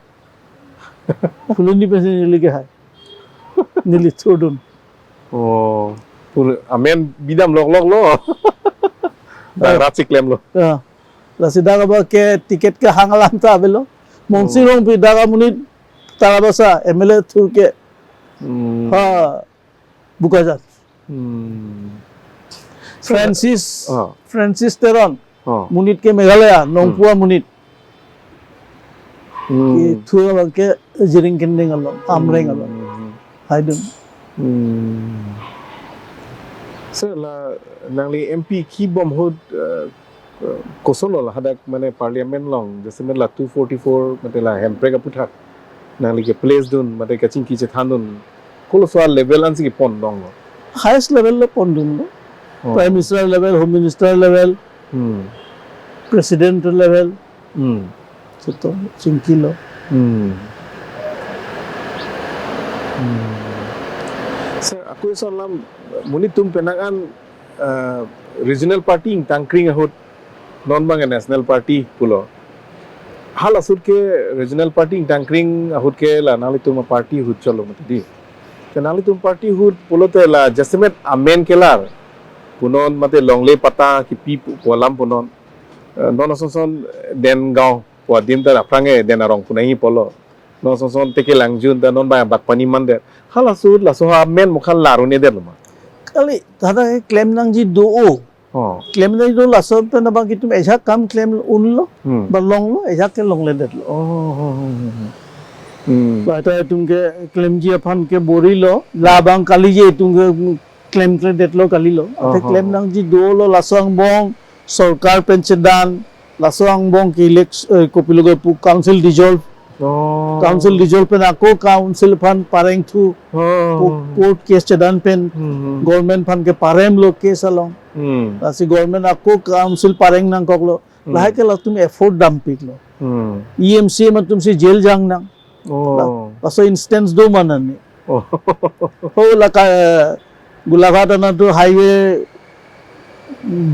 Phuloni pensi neli kehai. Neli thurdun. Oh, pur-, amen bidam lokloklo. Dak Oh. rat si klemlo. Ya. Lasi dak abang ke ticket kehang alam ta avelo. Monsi Oh. Rongpi dak amonit Tarabasa M L A thur ke. Hmm. Ha, Bokajan. Hmm. Francis, Ah. Francis Teron. Oh. Monit ke Meghalaya, Nongpu amonit. Hmm. Kethur abang ke Jiring Kending along, Amreng along. Hmm. Haidun. Hmm. Sir, la nangli M P kibom ahut, eh, eh, kosonlo la hadak mane parliament along, jasemet la two forty-four mate la hemprek aputhak nangli ke place dun, mate kachingki chethandun, koloso a level ansi kepon longlo? Highest level lo pondunlo. Oh. Prime Minister level, Home Minister level, Hmm. President level. Hmm. Seta chingkilo. Hmm. Hmm. Sir, ako eson alam monit atum penang an, eh, regional party ingtangkring ahut non abang national party pulo. Halaso ahut ke regional party ingtangkring ahut ke la nanglitum party ahut cholo mati di. Te nanglitum party ahut pulote la jasemet amen kelar punon mate longle patta kipi pu-, pu alam punon. Eh, non ason son Dengaon pu adim ta aphrang e Den Arong pu nangji pulo. Non ason son Tekelangjun ta non abang Bakpani mandet. Halaso ahut laso amen mukha lar un-edetlo ma? Kali, hadak klem nangji do-o. Oh. Klem nangji do laso pen abang ke itum ajahak kam klem unlo, Hmm. ba longlo, ajahak ke longledetlo. Oh, oh, oh, oh. Hmm. Ba ta itum ke klemji aphan ke borilo, labang kalije itum ke klemkledetlo kalilo. Ate Oh, oh, klem oh. nangji dolo laso angbong sorkar pen chedan, laso angbong ke elect-, eh, kopilo ke pu council dissolve. Oh. Council dissolve pen ako council aphan parengthu. Oh. Pu court case chedan pen Hmm. government aphan ke paremlo case along. Hmm. Lasi government ako council pareng nangkoklo. Hmm. Lahai ke latum effort dampiklo. Hmm. E M C M atumsi jail jang nang. Oh. La-, laso instance do ma nani. Oh. Ho laka, eh, Golaghat anatthu highway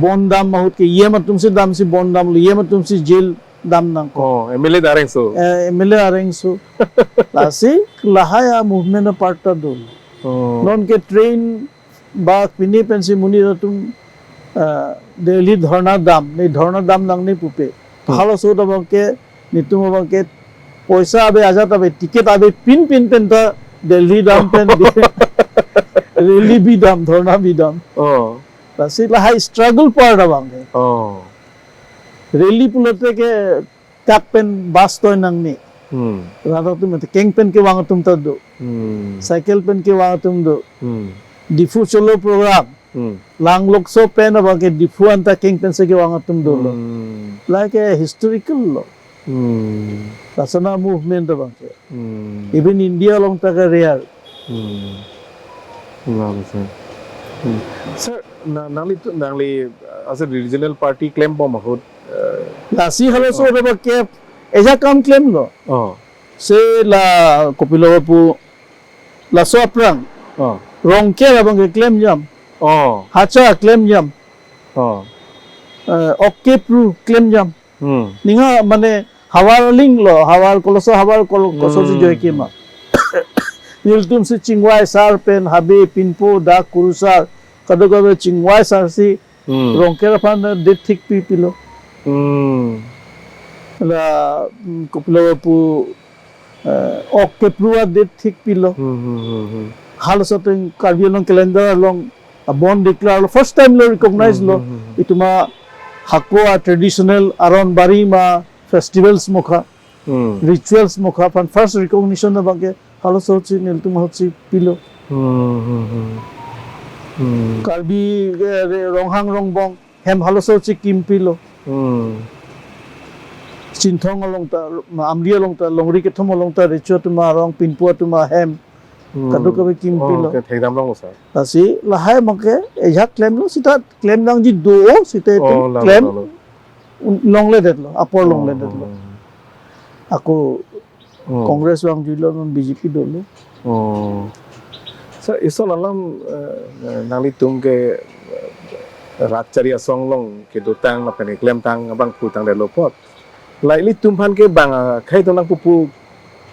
bon dam ahut ke E M atumsi damsi bon damlo, E M atumsi jail dam nangkok. Oh, M L A ta arengso. Eh, M L A arengso. Lasi lahai a movement a part ta do. Oh. Non ke train ba pini pensi monit atum, ah, Delhi dhorna dam, ne dhorna dam nangne pupe. Hmm. Halaso ahut abang ke, netum abang ke poisa ave, ajat ave, ticket ave, pin pin pen ta Delhi dam pen di, rally bidam, dhorna bidam. Oh. Lasi lahai struggle part abang ke. Oh. Rally pulote ke kak pen bus toy nangne. Hmm. Rada tu mate keng pen kevang atum ta do. Hmm. Cycle pen kevang atum do. Hmm. Diphu Cholo program. Hmm. Langlokso pen abang ke Diphu anta keng pen si kevang atum dolo. Hmm. Lahai ke historical lo. Hmm. Lason a-movement abang ke. Hmm. Even India along ta ke rare. Hmm. Lalo, sir. Hmm. Sir, na, nangli tu, nangli, uh, as a regional party klembom ahut, uh, lasi halaso, oh, abang ke, eja kam klemlo. Oh. Se la kopilo pu, laso aphrang. Oh. Rongker abang ke klemjam. Oh. Hacha klemjam. Oh. Eh, ok kepru klemjam. Hmm. Ninga mane havar linglo, havar koloso, havar kol-, koso si, hmm, joi kema. Nelitum si chingvai sar pen, habe pinpo, dak kurusar, kadokave chingvai sar si, hmm, Rongker aphan date thik pi pilo. Hmm. La, mm, kopilo pu, eh, ok kepru a-date thik pilo. Hmm, hmm, hmm, hmm. Halaso ateng Karbi Anglong calendar along a-bond declare lo, first time lo recognize, hmm, lo. Hmm, hmm, hmm. Itum a hako a-traditional aron bari ma festivals mokha, hmm, rituals mokha aphan first recognition abang ke halaso si nelitum ahut si pilo. Hmm, hmm, hmm. Hmm. Karbi, eh, re-, Ronghang Rongbong hem halaso si kim pilo. Hmm. Chinthong along ta, Amri along ta, longri kethom along ta, recho atum arong, pinpo atum ahem, hmm, kadokave kim, oh, pilo. Ke thekdam longlo, sir. Lasi lahai abang ke, eh, ejak klemlo, sita klem nangji do, sita, oh, itum lalo, klem, lalo, un-, longledetlo, apor, oh, longledetlo. Ako, oh, Congress vangjuilo, non B J P dolo. Oh. Sir, ison alam, eh, nanglitum ke, eh, rat chari asong along kedotang lapen keklemtang abang putangdetlo apot, la ilitum aphan ke bang, ah, akhei atum nangpupu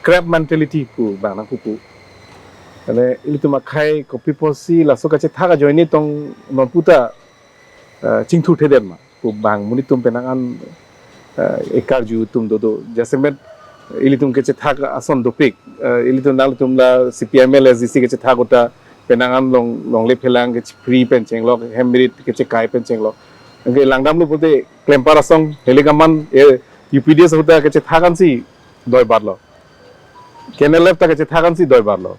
crab mentality pu bang nangpupu. Ane ilitum akhei kopi apotsi laso kachethak ajoine tong non puta, eh, chingthurthedet ma pu bang monit atum penang an, eh, ekarju atum dodo. Jasemet ilitum kechethak ason dopik, eh, ilitum nanglitum la C P I M L S D C kechethak ahut ta penang an long, longle phelang kechepri pen chenglok, hem rit kechekai pen chenglok. Anke langdamlo pulote klempar asong, helik aman, eh, U P D S ahut ta kechethak ansi doibarlo. K N L F ta kechethak ansi doibarlo.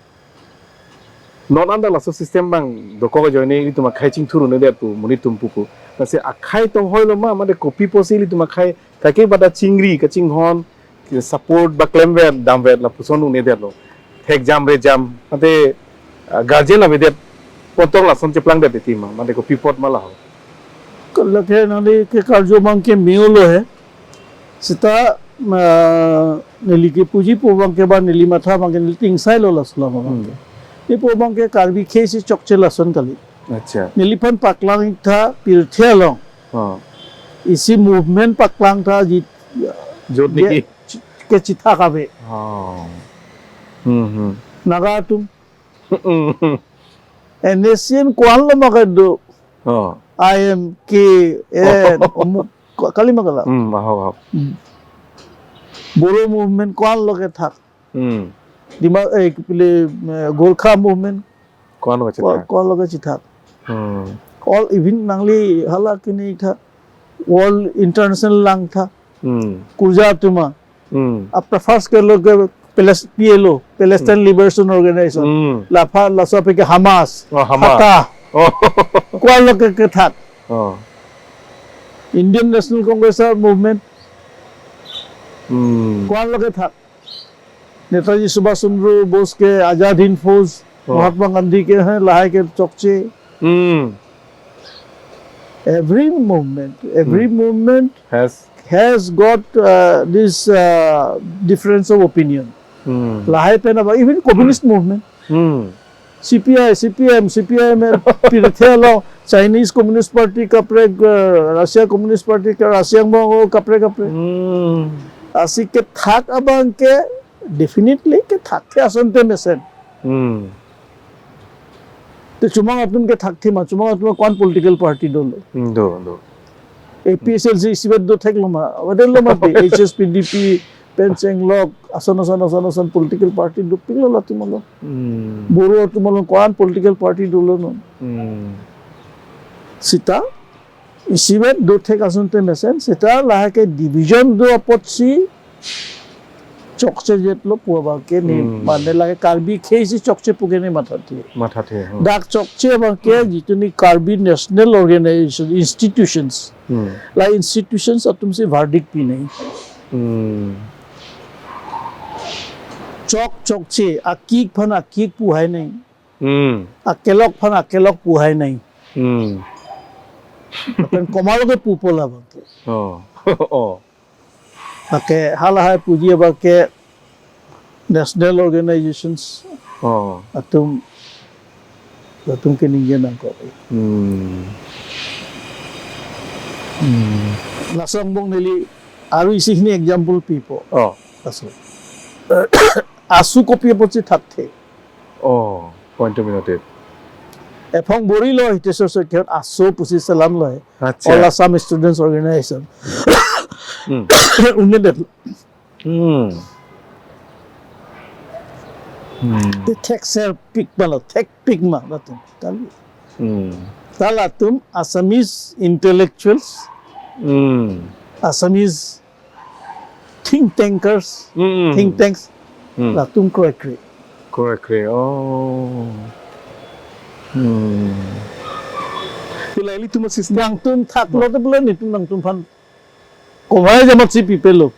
Non anta laso system bang dokok ajoine ilitum akhei chingthur un-edet pu monit atum pupu. Lasi akhei tong hoilo ma, mate kopi apotsi ilitum akhei kake bada chingri, kachinghon, support ba klemver, damver lapuson un-edetlo. Thekjam rejam, mate, ah, guardian avedet, pontong lason cheplangdet titi ma, mate kopi apot ma laho. Lake nangli kekarju abang ke me-olo he. Sita, ah, neli kepuji pu abang ke ba neli matha abang ke neli tingsailo laso alam abang ke. Hmm. Neli pu abang ke Karbi akhei si chokche lason kali. Acha. Neliphan paklang tha pirthe along. Oh. Isi movement paklang tha ji-, jot niki, je-, kechethak ave. Oh. Hmm, hmm. Naga atum. Hmm, hmm. N S C N ko-an lo ma kedo. Oh. I M K N, oh, omuk, ko-, kali ma kala. Hmm, ahok, ahok. Hmm. Bodo movement ko-an lo kethak. Hmm. Dima, eh, pile, eh, Gorkha movement. Ko-an lo kethak. Ko-, ko-an lo kethak. Hmm. All even nangli hala kini tha. World International lang tha. Hmm. Kurja atum a. Hmm. Apra first ke lo ke Pales-, P L O, Palestine, hmm, Liberation Organization. Hmm. Lapha laso aphi ke Hamas. Oh, Hamas. Fatah. Oh. Ko-an lo ke, kethak. Oh. Indian National Congress a movement. Hmm. Ko-an lo kethak. Netaji Subhash Chandra Bose ke Azad Hind Fauj, oh, Mahatma Gandhi ke hai, lahai ke chokche. Hmm. Every movement, every, hmm, movement has, has got, uh, this, uh, difference of opinion. Hmm. Lahai pen abang, even communist movement. Hmm. C P I, C P M, C P I M L, pirthe along, Chinese Communist Party kaprek, uh, Russia Communist Party ka, Russia angbong kaprek kaprek. Hmm. Lasi kethak abang ke, definitely kethak ke asonte mesen. Hmm. Te chomang atum kethak thima, chomang atum ko-an political party dolo. Hmm, do, do. A P H L C isivet do theklo ma, avedet lo mati, H S P D P, pen chenglok, ason ason ason ason political party dopiklo latum along. Hmm. Boro atum along ko-an political party dolo non. Hmm. Seta isivet dothek ason te mesen, seta lahai ke division do apotsi chokchejetlo pu abang ke ne, hmm, mane lahai Karbi khei si chokche pu ke ne mathathe. Mathathe, hmm. Dak chokche abang ke, hmm, jitu ne Karbi National Organization, institutions. Hmm. La institutions atum si verdict pinei. Hmm. Chok chokche, akik aphan akik pu hai nai. Hmm. Akelok aphan akelok pu hai nai. Hmm. Lapen komatlo ke pupo labang ke. Oh. Oh. Lake halahai puji abang ke national organizations, oh, atum, atum ke ningje nangkok. Hmm. Hmm. Laso angbong neli aru isi hini example pipo. Oh. Laso. AASU kopi apotsi thakthe. Oh, point to be noted. Ephong borilo Hitesh Roy Chakya AASU pusi selamlo he. Acha. All Assam Students Organization. Hmm. Un'edet. Hmm. Hmm. Te thekserpik ma lo, thekpik ma latum. Kali. Hmm. Ta latum Assamese intellectuals, hmm, Assamese think tankers, hmm, think tanks, hmm, latum kroikre. Kroikre, oh. Hmm. Te la ilitum asystem. Nangtum thaklo, oh, te bole netum nangtum aphan komat jamat si pipelo.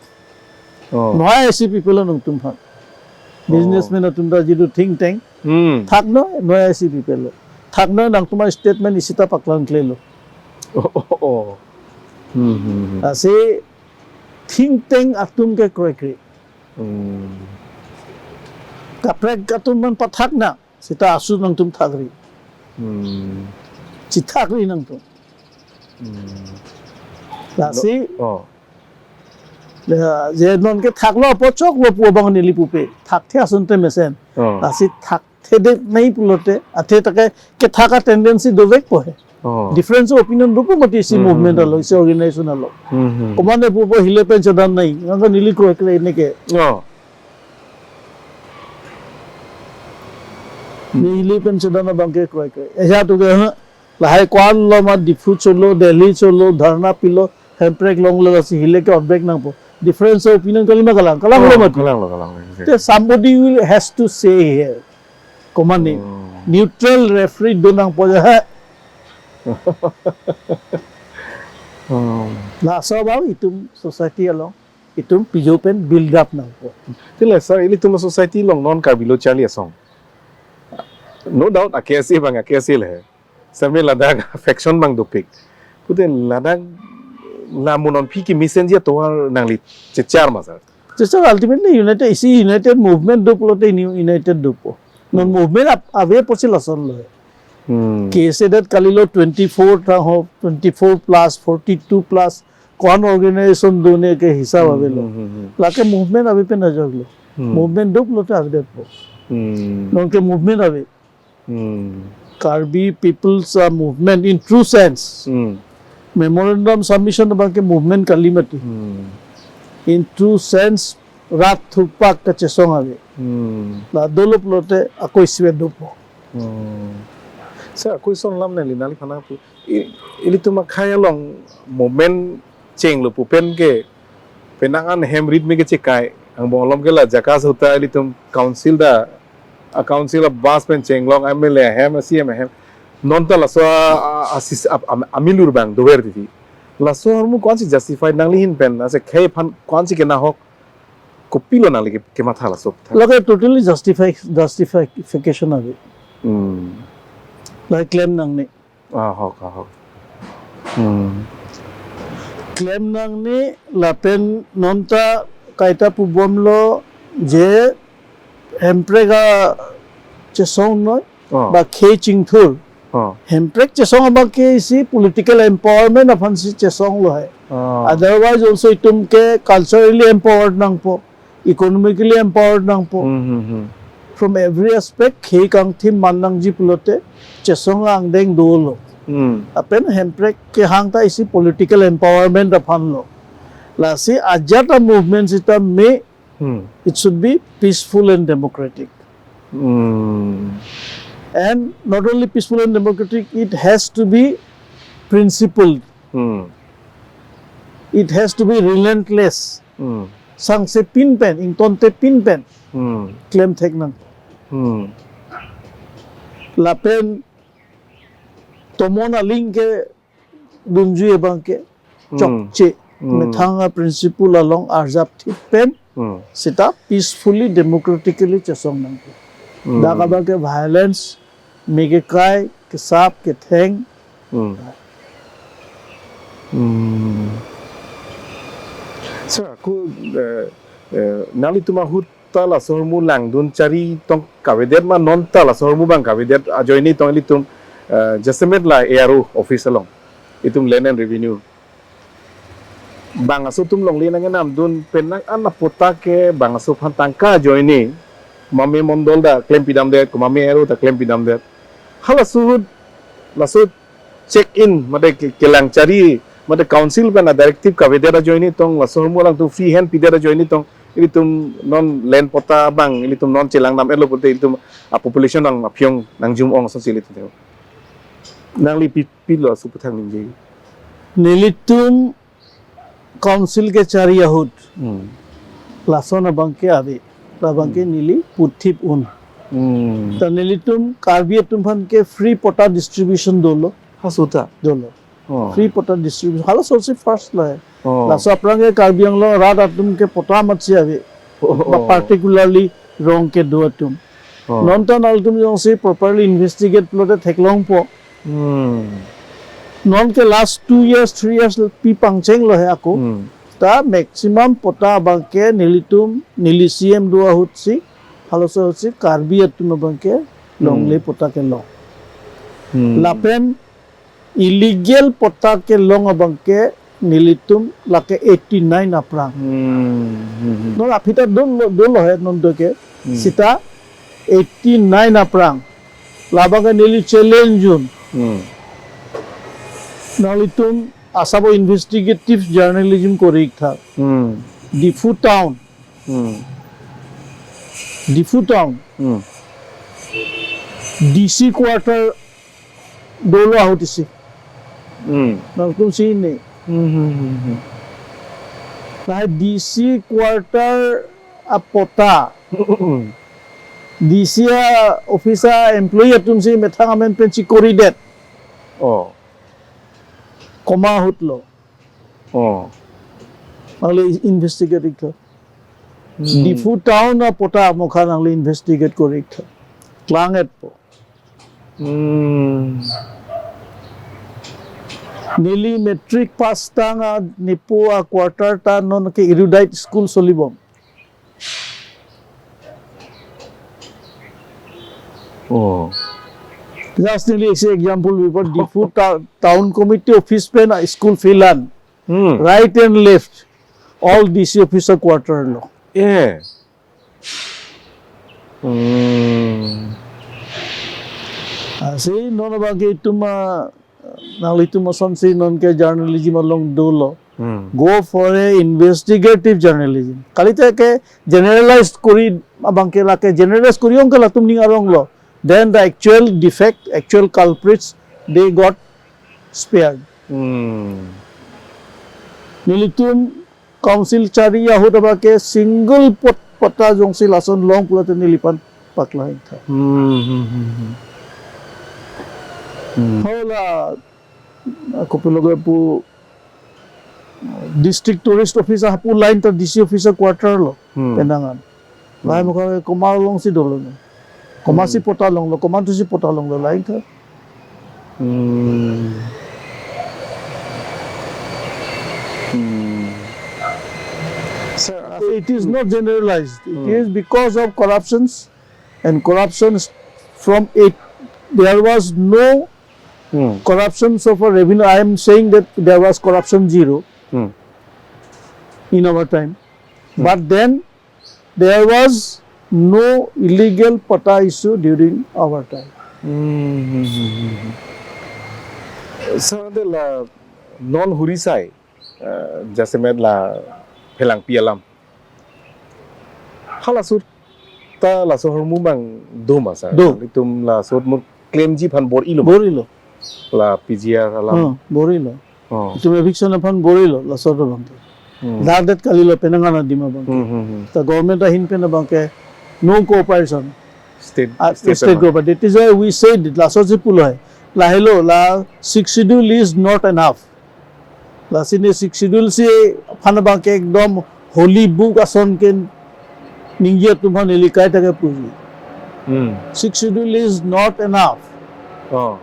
Oh. Noi si pipelo nangtum aphan. Oh. Businessman atum ta jitu think tank. Hmm. Thaknon, noi si pipelo. Thaknon, nangtum astatement isi ta paklang klelo. Oh, oh, oh. Hmm, hmm, hmm. Lasi think tank atum ke kroikre. Hmm. Kaprek atum aphan pathak nang. Seta AASU nangtum thakri. Hmm. Chethakri nangtum. Hmm. Lasi, oh, la, je non ke thaklo apot choklo pu abang neli pupe. Thakthe ason te mesen. Oh. Lasi thakthe det nai pulote, athe ta ke, kethak a-tendency dovekpo he. Oh. Difference of opinion dopo mati isi, hmm, movement, hmm, along, isi organization along. Hmm, hmm. Komatne pupo hile pen chedan nai, nang neli kroikre ne ke. Oh. Ne hile pen chedan abang ke kroikre. Eja tu ke, ha? Lahai ko-an lo ma Diphu cholo, Delhi cholo, dharna pilo, hemprek longlo lasi hile ke otbek nangpo. Difference of opinion kalima kalang, kalanglo, oh, mati. Kalanglo, kalanglo. Te somebody will, has to say here. Komatne, oh, neutral referee do nangpo ja he. Oh. Laso abang itum society along, itum pijo pen build up nangpo. Te la sir, ilitum society along non Karbi lo charli asong. No doubt, ake ase abang, ake ase le. Sami ladak faction abang dopik. Pute ladak la mo non aphi ke mesenji atovar nangli chechar ma sir? Chechar, ultimately united, isi united movement do pulote uni-, united dopo. Non, hmm, movement ap-, ave apotsi lasonlo. Hmm. K S A det kalilo twenty-four tang ho, twenty-four plus, forty-two plus, ko-an organization do ne ke hisab, hmm, avelo. Hmm, hmm, hmm. Lake movement ave pen ajoklo. Hmm. Movement do pulote avedetpo. Hmm. Non ke movement ave. Hmm. Karbi People's, uh, Movement in true sense. Hmm. Memorandum submission abang ke movement kali mati. Hmm. In true sense, rat thurpak kachesong ave. Hmm. La dolo pulote ako isivet dopo. Hmm. Sir, ako ison lam neli nangli aphan nangpu. I-, ilitum akhei along movement chenglo pu pen ke penang an hem rit me kechekai. Angbong alom ke la jaka sota ilitum council ta, a-council a-bus pen chenglong, M L A ahem, C M ahem. Non ta laso a, a, a, sis-, a, a, amilur abang dover titi. Laso ahormu ko-ansi justify nangli ahin pen, ase khei aphan ko-ansi kenahok, kopilo nangli ke, kematha laso aphuthak? Lake totally justify, justification ave. Hmm. Lake claim nangne. Ahok, ahok. Hmm. Claim nangne lapen non ta kaita pubomlo je hemprek a chesong noi, oh, ba khei chingthur. Oh. Hemprek chesong abang ke isi political empowerment aphansi chesonglo he. Oh. Otherwise also itum ke culturally empowered nangpo, economically empowered nangpo. Hmm, hmm, hmm. From every aspect, khei kangthim man nangji pulote chesong angdeng dolo. Hmm. Lapen hemprek kehang ta isi political empowerment aphanlo. Lasi ajat a-movement sita me Hmm. It should be peaceful and democratic. Hmm. And not only peaceful and democratic, it has to be principled. Hmm. It has to be relentless. Hmm. Sangse pin pen, ingtonte pin pen. Hmm. Klem thek nang. Hmm. Lapen tomon aling kedunji abang ke Hmm. chokche. Hmm. Methang a-principle along arjap thip pen. Hmm. Seta peacefully, democratically chesong nang. Hmm. Dak abang ke violence, me kekai, kesap, ketheng. Hmm. Hmm. Sir, ako, eh, eh, nanglitum ahut ta laso ahormu langdun chari tong kavedet ma, non ta laso ahormu abang kavedet ajoine tong ilitum, eh, jasemet la A R O office along, itum Land and Revenue, bang aso atum longle nangkenamdun pen nang an apatta ke bang aso aphan tangka ajoine, mame mondol ta klempidamdet, ko mame A R O ta klempidamdet. Halaso ahut, laso check in, mate ke-, kelang chari, mate council pen a-directive kavedet ajoine tong, laso ahormu alangtum free hand pidet ajoine tong, ilitum non land patta abang, ilitum non chelang dam-etlo pute, ilitum a-population abang aphyong nangjum-ong asonsi ilitum. Nangli pi, pilo aso aputhak ningje? Nelitum council kechari ahut. Hmm. Lason abang ke ave. Labang ke Hmm. neli puthip un. Hmm. Ta nelitum Karbi atum aphan ke free patta distribution dolo. Halaso ta? Dolo. Oh. Free patta distribution. Halaso si first lo. Oh. Laso aphrang ke Karbi Anglong arat atum ke patta amatsi ave. Oh. Ba particularly rong kedo atum. Oh. Non ta nangtum jongsi properly investigate lote theklongpo. Hmm. Non ke last two years, three years pi pangchenglo he ako. Hmm. Ta maximum patta abang ke nelitum, neli C M do ahut si, halaso ahut si Karbi atum abang ke longle Hmm. patta kelong. Hmm. Lapen illegal patta kelong abang ke nelitum lake eighty-nine aphrang. Hmm, hmm, hmm. Non aphi ta dolo, dolo he non do ke. Hmm. Seta eighty-nine aphrang. Labang ke neli challenge un. Hmm. Nanglitum asabo investigative journalism kori-ik tha. Hmm. Diphu town. Hmm. Diphu town. Hmm. D C quarter dolo ahut isi. Hmm. Nangtum chini. Hmm, hmm, hmm, hmm. Lahai D C quarter apatta. Hmm. D C a-office a-employee atum si methang amen pen chekoridet. Oh. Komat ahut lo. Oh. Nangli investigate-ik tha. Hmm. Diphu town apatta amokha nangli investigate kori-ik tha. Klang-etpo. Hmm. Neli matric pass tang a nipu a-quarter ta non ke erudite school solibom. Oh. Just neli isi example bipor, Diphu ta-, town committee office pen a-school filan. Hmm. Right and left, all D C office a-quarter lo. Yeah. Hmm. Lasi non abang ke itum a, nanglitum asonsi non ke journalism along dolo. Hmm. Go for a investigative journalism. Kalite ke generalized kori, abang ke lake generalized kori-ong ke latum ning arong lo. Then the actual defect, actual culprits, they got spared. Hmm. Nelitum council chari ahut abang ke single pot-, patta jongsi lason long pulote neliphan paklang-ik tha. Hmm, hmm, hmm, hmm. Hmm. Hala, kopilo ke pu, district tourist office ahapu line ta D C office a-quarter lo, Hmm. penang an. Lahai Hmm. mokha komat along si dolo ne. Komat si Hmm. patta longlo, komat atum si patta longlo, lahai tha. Hmm. Hmm. Sir, it is not generalized. It Hmm. is because of corruptions and corruptions from it. There was no Hmm. corruption so far revenue. I am saying that there was corruption zero Hmm. in our time. Hmm. But then there was no illegal patta issue during our time. Hmm, hmm, hmm, hmm, hmm. Sir, de la non huri sai, eh, jasemet la Phelangpi alam. Halaso ta laso ahormu abang do ma sir? Do. Itum laso ahormu klemji aphan bor-ilo. Bor-ilo. La P G R alam. Hmm, bor-ilo. Oh. Itum eviction aphan bor-ilo, laso ahormu abangke. Hmm. Dar det kalilo penang adim abangke. Hmm, hmm, hmm. Ta government ahin pen abangke no cooperation. State, Ah, state state pen. Government. That is why we said it, laso si pulo hai. Lahelo, la Sixth Schedule is not enough. Lasi ne Sixth Schedule si aphan abangke ekdom holy book ason ke ningje atum aphan neli kaita ke puji. Hmm. Sixth Schedule is not enough. Oh.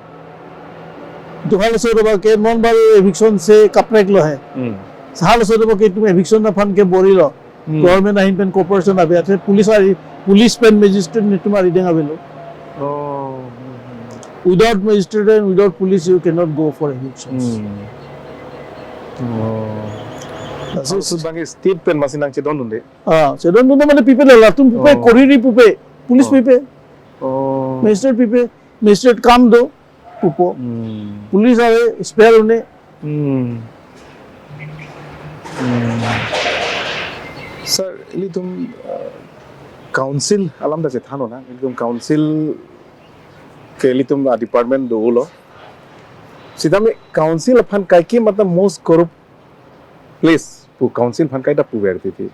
Duhal so abangke non baru eviction si kaprek lo hai. Hmm. Sahal so abangke itum eviction aphan ke bor-ilo. Hmm. Government ahin pen cooperation ave, athe police ari, police pen magistrate netum arideng avelo. Oh. Without magistrate and without police, you cannot go for elections. Hmm. Oh. That's Laso it. Abangke state pen masi nangchedondunde. Ah, chedondunde mane pipe la, latum pipe, Oh. Koriri pipe, police Oh. Pipe, Oh. Magistrate pipe, magistrate kam do, pupo. Hmm. Police ave, spare un-e. Hmm. Hmm. Sir, ilitum, uh, council alam ta chethanlo na, ilitum council ke ilitum a department dolo. Sitame council aphan kaike mata most corrupt place pu council aphan kaita puver titi.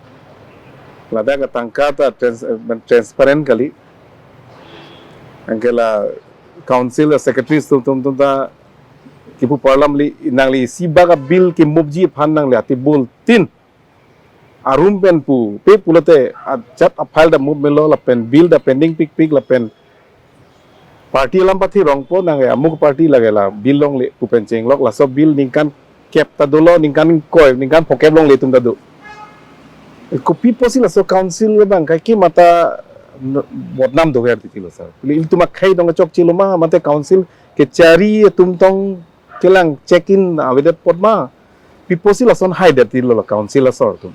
Ladak atangka ta trans-, eh, transparent kali. Anke la council a secretaries atum atum atum ta kipu parlam li nangli isi bak a bill kimupji aphan nangli ati bul tin arum pen pupe pulote ajat a file ta mup melo lapen bill ta pending pikpik lapen party alam pathi rongpo nang ya amuk party lake la bill longle pu pen chenglok laso bill ningkan kep ta dolo ningkan koi ningkan phokep longle atum ta do. Kopi pusi laso council abang kaike mata n-, bodnam dover titi lo sir. Ilitum akhei dong chokche lo ma mate council kechari atum tong kelang check in avedet apot ma. Pi pusi lason haidet titi lo council asor atum.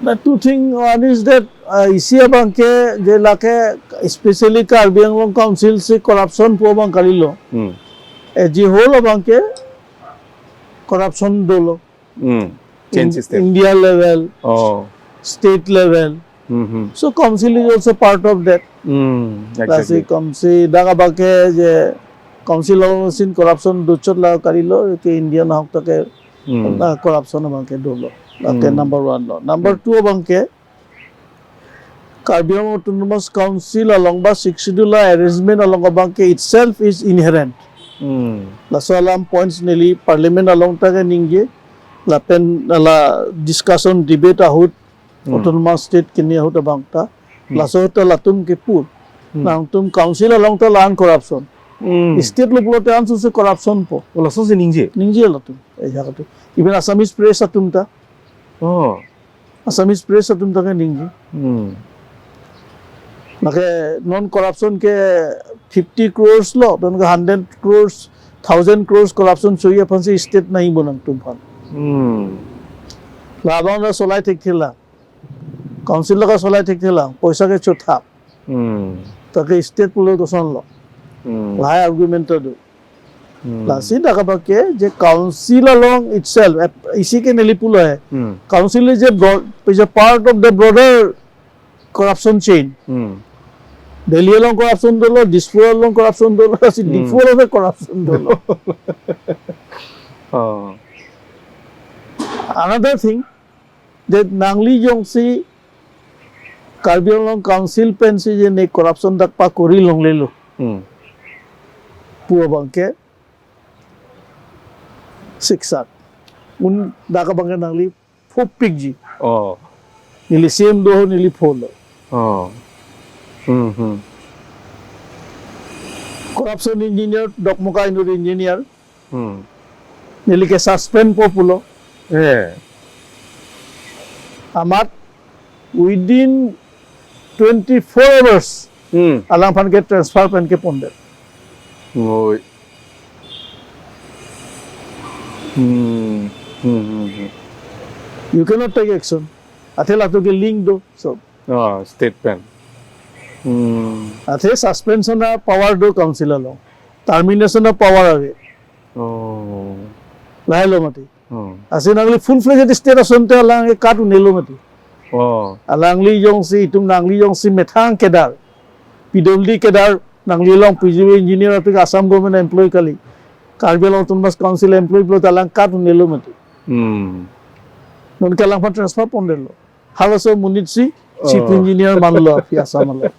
The two thing, one is that, uh, isi abangke je lake especially Karbi Anglong Council si corruption pu abang kalilo. Hmm. As a whole abangke corruption dolo. Hmm. Change In system. India level, Oh. State level. Hmm, hmm. So council is also part of that. Hmm. Lasi Exactly. Council dak abangke je council along sin corruption dochot la kalilo ke India nahok ta ke Hmm. Na corruption abangke dolo. Lake Hmm. number one lo. Number Hmm. two abangke Karbi Anglong Autonomous Council along ba Sixth Schedule arrangement along abangke itself is inherent. Hmm. Laso alam points neli parliament along ta ke ningje lapen la discussion debate ahut Hmm. Autonomous state kini ahut abang ta. Hmm. Laso ta latum kepur. Hmm. Nangtum council along ta la-an corruption. Hmm. State lo pulote ansose corruption po. Oh, laso si ningje? Ningje latum. Eh, ya katu. Even Assamese press atum ta. Oh. Assamese press atum ta ke ningje. Hmm. Lake non corruption ke fifty crores lo, don ke hundred crores, thousand crores corruption choi aphan si state nahi bo nangtum aphan. Hmm. Labang na solai thekthelang. Council lake solai thekthelang. Poisa ke chothap. Hmm. Ta ke state pulo koson lo. Hmm. Lahai argument ta do. Hmm. Lasi dak abangke je council along itself, ap-, isi ke neli pulo hai. Hmm. Council is a broad, is a part of the broader corruption chain. Hmm. Delhi along corruption dolo, Dispur along corruption dolo, si Hmm. Diphu along corruption dolo. Oh. Another thing, that nangli jongsi Karbi Anglong Council pensi je ne corruption dak pakori longlelo. Hmm. Pu abangke siksak. Un dak abangke nangli phopikji. Oh. Neli C M do ho neli pholo. Oh. Hmm, hmm. Corruption engineer, Dokmoka Inut engineer. Hmm. Neli ke suspend po pulo. Eh. Amat within twenty-four hours. Hmm. Alangphan ke transfer pen ke pondet. Oi. Hmm. Hmm, hmm, hmm. You cannot take action. Athe latum ke link do. So. Oh, state pen. Hmm. Athe suspension a power do council along. Termination a power ave. Oh. Lahai lo mati. Hmm. Lasi nangli full fledged state asonte alang ke kat un-elo mati. Oh. Alangli jongsi, itum nangli jongsi methang kedar, P W D kedar, nangli along P G V engineer atum Assam government employee kali, Karbi Anglong Autonomous Council employee pulote alang kat un-elo mati. Hmm. Non ke alangphan transfer pondetlo. Halaso amonit si chief Oh. engineer manlo aphi Assam along.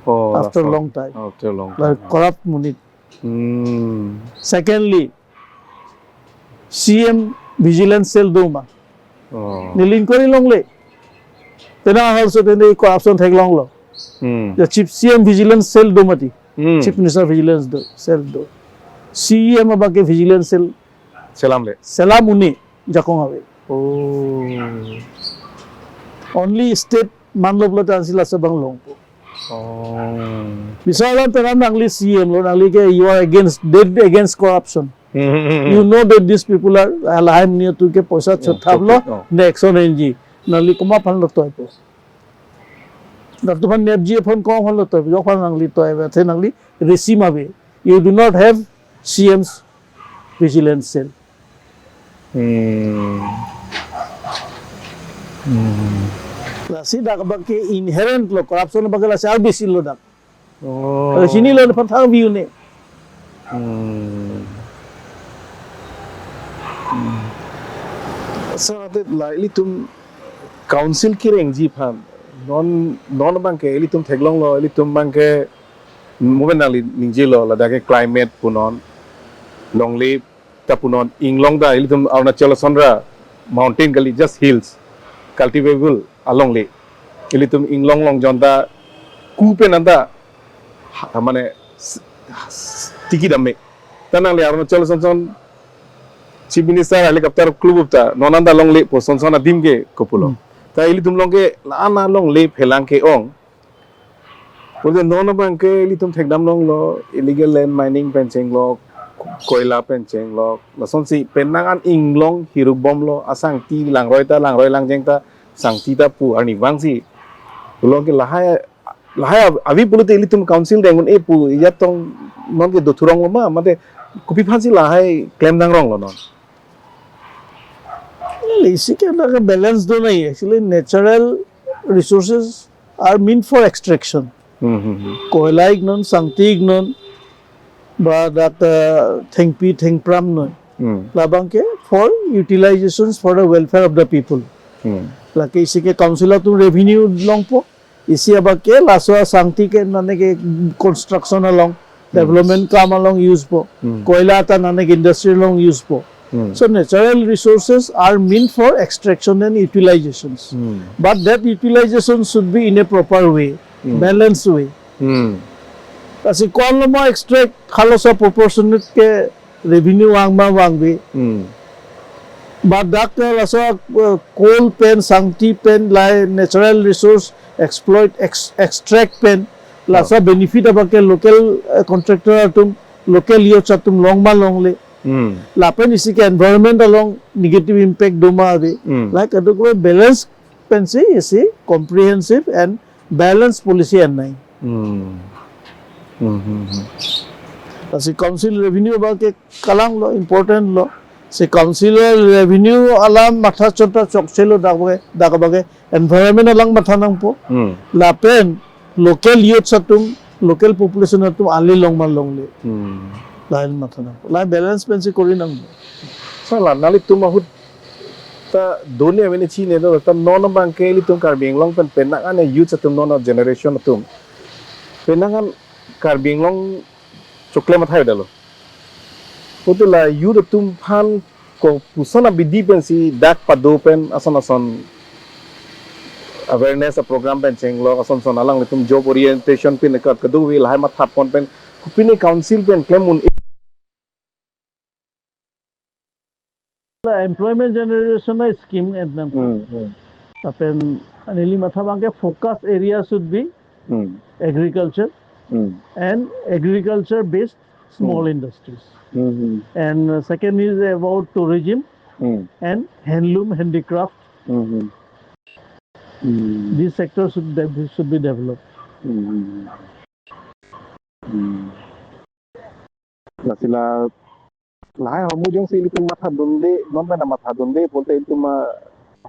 Oh, after Assam. long time. After long Like time. corrupt monit. Hmm. Secondly, C M vigilance cell do ma? Oh. Neli inquiry longle. Penang halaso tene corruption theklonglo. Hmm. The chief C M vigilance cell do mati. Hmm. Chief Minister vigilance do, cell do. C M abang ke vigilance cell Selamle. selam un-e jakong ave. Oh. Only state manlo pulote ansi laso abang longpo. Oh. Bisa alam penang nangli C M lo, nangli ke you are against, dead against corruption. Hmm, hmm, hmm, hmm. You know that these people are, lahai amonit atum ke poisa Oh, chot thaplo, pocket, oh. ne action enji. Nangli komat aphan lo toipo? Latum aphan nepji aphan komat aphan lo toipo? Jok aphan nangli toipo, athe nangli resi ma ave. You do not have C M's vigilance cell. Hmm. Hmm. Lasi dak abang ke inherent lo, corruption abang ke lasi ar besi lo dak. Oh. Lasi neli lo aphan thang view ne. Hmm. Hmm. Sir, ate la ilitum council kerengji aphan, non, non abang ke ilitum theklonglo, ilitum abang ke moment nangli ningjelo, ladak ke climate punon, longle ta punon, inglong ta ilitum Arunachal ason ra mountain kali, just hills, cultivable alongle. Ilitum inglong longjon ta ku pen anta, ha, mane, s-, s-, tiki dam me. Ta nangli Arunachal ason son Chief Minister helicopter klubuk ta non anta longlepo, son son adim ke kopulo. Hmm. Ta ilitum along ke la-an alongle phelang ke-ong. Pulote non abang ke ilitum thekdam longlo, illegal land mining pen chenglok, koila pen chenglok, lasonsi penang an inglong hiruk bomlo, asangti langroi ta, langroi langjeng ta, sangti ta pu arnivang si. Pulo ke lahai, lahai av-, ave pulote ilitum council deng un-e pu, ejat tong non ke dothurong lo ma, mate kopi aphan si lahai klem nangrong lo non? Well, isi ke na ke balance do nai. Actually, natural resources are meant for extraction. Hmm, hmm, hmm. Koila iknon, sangti iknon, ba dak, uh, thengpi thengpram non. Hmm. Labang ke for utilizations for the welfare of the people. Hmm. Lake isi ke council atum revenue longpo. Isi abang ke laso asangti ke nane ke construction along, Hmm. development kam along use po. Hmm. Koila ta nane ke industry along use po. Hmm. So natural resources are meant for extraction and utilizations. Hmm. But that utilization should be in a proper way, Hmm. balanced way. Hmm. Lasi ko-an lo ma extract, halaso proportionate ke revenue vang ma vangve. Hmm. Ba dak ke laso, uh, coal pen, sangti pen, lahai natural resource exploit, ex-, extract pen, laso Oh. benefit abang ke local, uh, contractor atum, local youth atum long ma longle. Hmm. Lapen isi ke environment along negative impact do ma ave. Hmm. Lahai kadokave balance pensi isi comprehensive and balanced policy an nai. Hmm. Hmm, hmm, hmm. Lasi council revenue abang ke kalang lo, important lo. Si council revenue alam matha chot ta chokche lo dak abang ke, dak abang ke environment alang matha nangpo. Hmm. Lapen local youth atum, local population atum ale long ma longle. Hmm. Lahai matha nangpo. Lahai balance pensi kori nangpo. Sala, nanglitum ahut ta doni amen chine do, ta non abang ke ilitum Karbi Anglong pen penang an youth atum, non generation atum penang an Karbi Anglong choklem athai dalo. Pulote la youth atum aphan kopuson abidi pensi dak pado pen ason ason awareness a program pen chenglok, ason ason alanglitum job orientation pen kat kadokave lahai matha pon pen kopine council pen klem un-e? Employment generation a scheme en nang. Hmm, hmm. Lapen neli matha abang ke focus area should be Hmm. agriculture Hmm. and agriculture based small Hmm. industries. Hmm, hmm. And, uh, second is about tourism Hmm. and handloom handicraft. Hmm, hmm. Hmm. These sectors should de-, should be developed. Hmm, hmm, hmm. Hmm. Lasi la, lahai ahormu jongsi ilitum mathadunde, non pen mathadunde pulote ilitum, ah,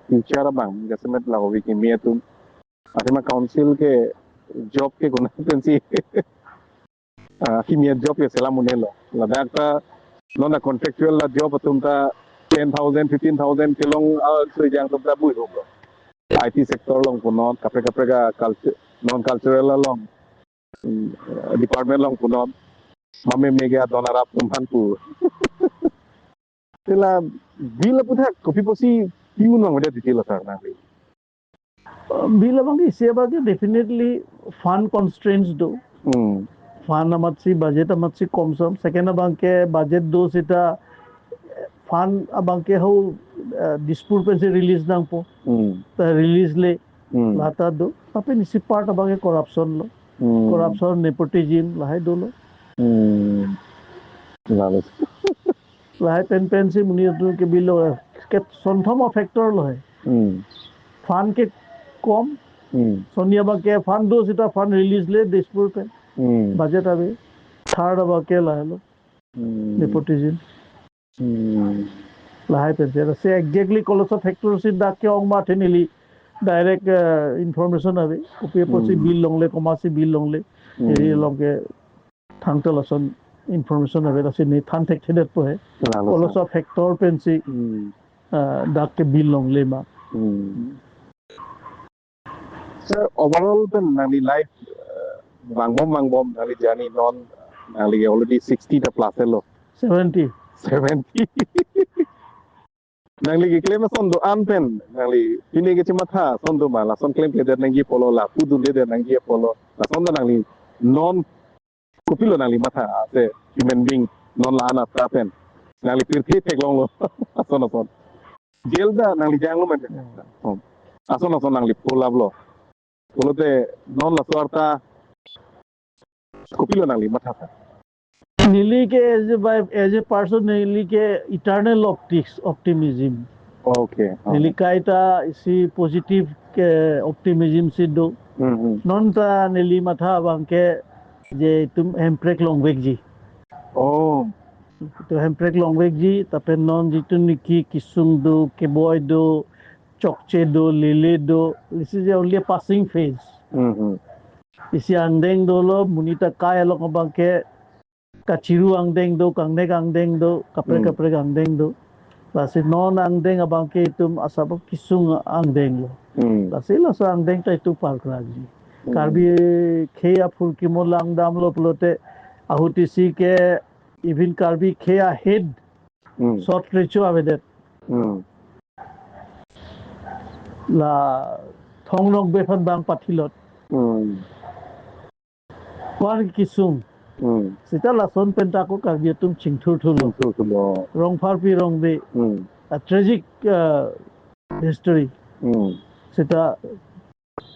future abang jasemet la ove kimi atum. Athema council ke job ke konat pensi ah, kimi ajob ke selam un-elo. Ladak ta non a contractual la job atum ta ten thousand, fifteen thousand kelong, ah, sui jang atum ta bui huk lo. I T sector along punon, kaprek kaprek a culture, non cultural along, mm, department along punon. Mame mega don arap tum aphan pu. Te la bill aphuthak kopi pusi piun vangvedet titi lo sir nangli? Bill abang ke isi abang ke definitely fund constraints do. Hmm. Fund amatsi, budget amatsi komsom. Second abang ke budget do seta fund abang ke ho, eh, Dispur pensi release nangpo. Hmm. Ta release le Hmm. lata do. Tapi isi part abang ke corruption lo. Hmm. Corruption, nepotism, lahai dolo. Hmm. Lalu. Lahai pen pensi monit atum ke bill lo, ke sonthom a factor lo hai. Hmm. Fund ke kom. Hmm. Sonni abang ke fund do seta fund release le Dispur pen. Hmm. Budget ave. Third abang ke lahai lo. Hmm. Nepotism. Hmm. Lahai pensi. Se exactly koloso factor si dak ke-ong ma athe neli direct, eh, information ave. Kopi pusi Hmm. bill longle, komatsi bill longle. Hmm. Eri along ke thangta lason information ave, lasi ne than thekthedetpo hai. Lalu, sir. Koloso factor pensi, Hmm. ah, dak ke bill longle ma. Hmm. Sir, overall pen nangli life, eh, vangbom vangbom nangli journey non nangli already sixty ta plus lo. Seventy. Seventy. Nangli keklem ason do-an pen, nangli pine kechematha ason do ma, lason klemkledet nangji apotlo, lapu dundedet nangji apotlo, lason ta nangli non kopilo nangli matha as a human being, non la-an atra pen. Nangli pirthe theklonglo, ason ason. Jail ta nangli janglo mane. Hmm. Oh. Ason ason nangli pull up lo. Pulote non laso arta kopilo nangli matha sa? Neli ke as a by, as a person neli ke eternal optics, optimism. Okay. Oh. Neli kaita isi positive ke optimism si do. Hmm, hmm. Non ta neli matha abang ke je itum hemprek longvekji. Oh. Itum hemprek longvekji, lapen non jitu niki kesung do, keboi do, chokche do, lele do. This is only a passing phase. Hmm, hmm. Isi angdeng dolo, monit akai along abang ke kachiru angdeng do, kangnek angdeng do, kaprek Hmm. kaprek angdeng do. Lasi non angdeng abang ke itum asap kesung angdeng lo. Hmm. Lasi laso angdeng ta itum parkra ji. Hmm. Karbi khei aphurkimo langdamlo pulote ahut isi ke even Karbi khei ahead Hmm. short recho avedet. Hmm. La Thong Nokbe aphan bang pathilot. Hmm. Ko-an kesung. Hmm. Seta lason pen ta ako Karbi atum chingthurthulo. Chingthurthulo. Rongpharpi Rongbe. Hmm. A tragic, uh, history. Hmm. Seta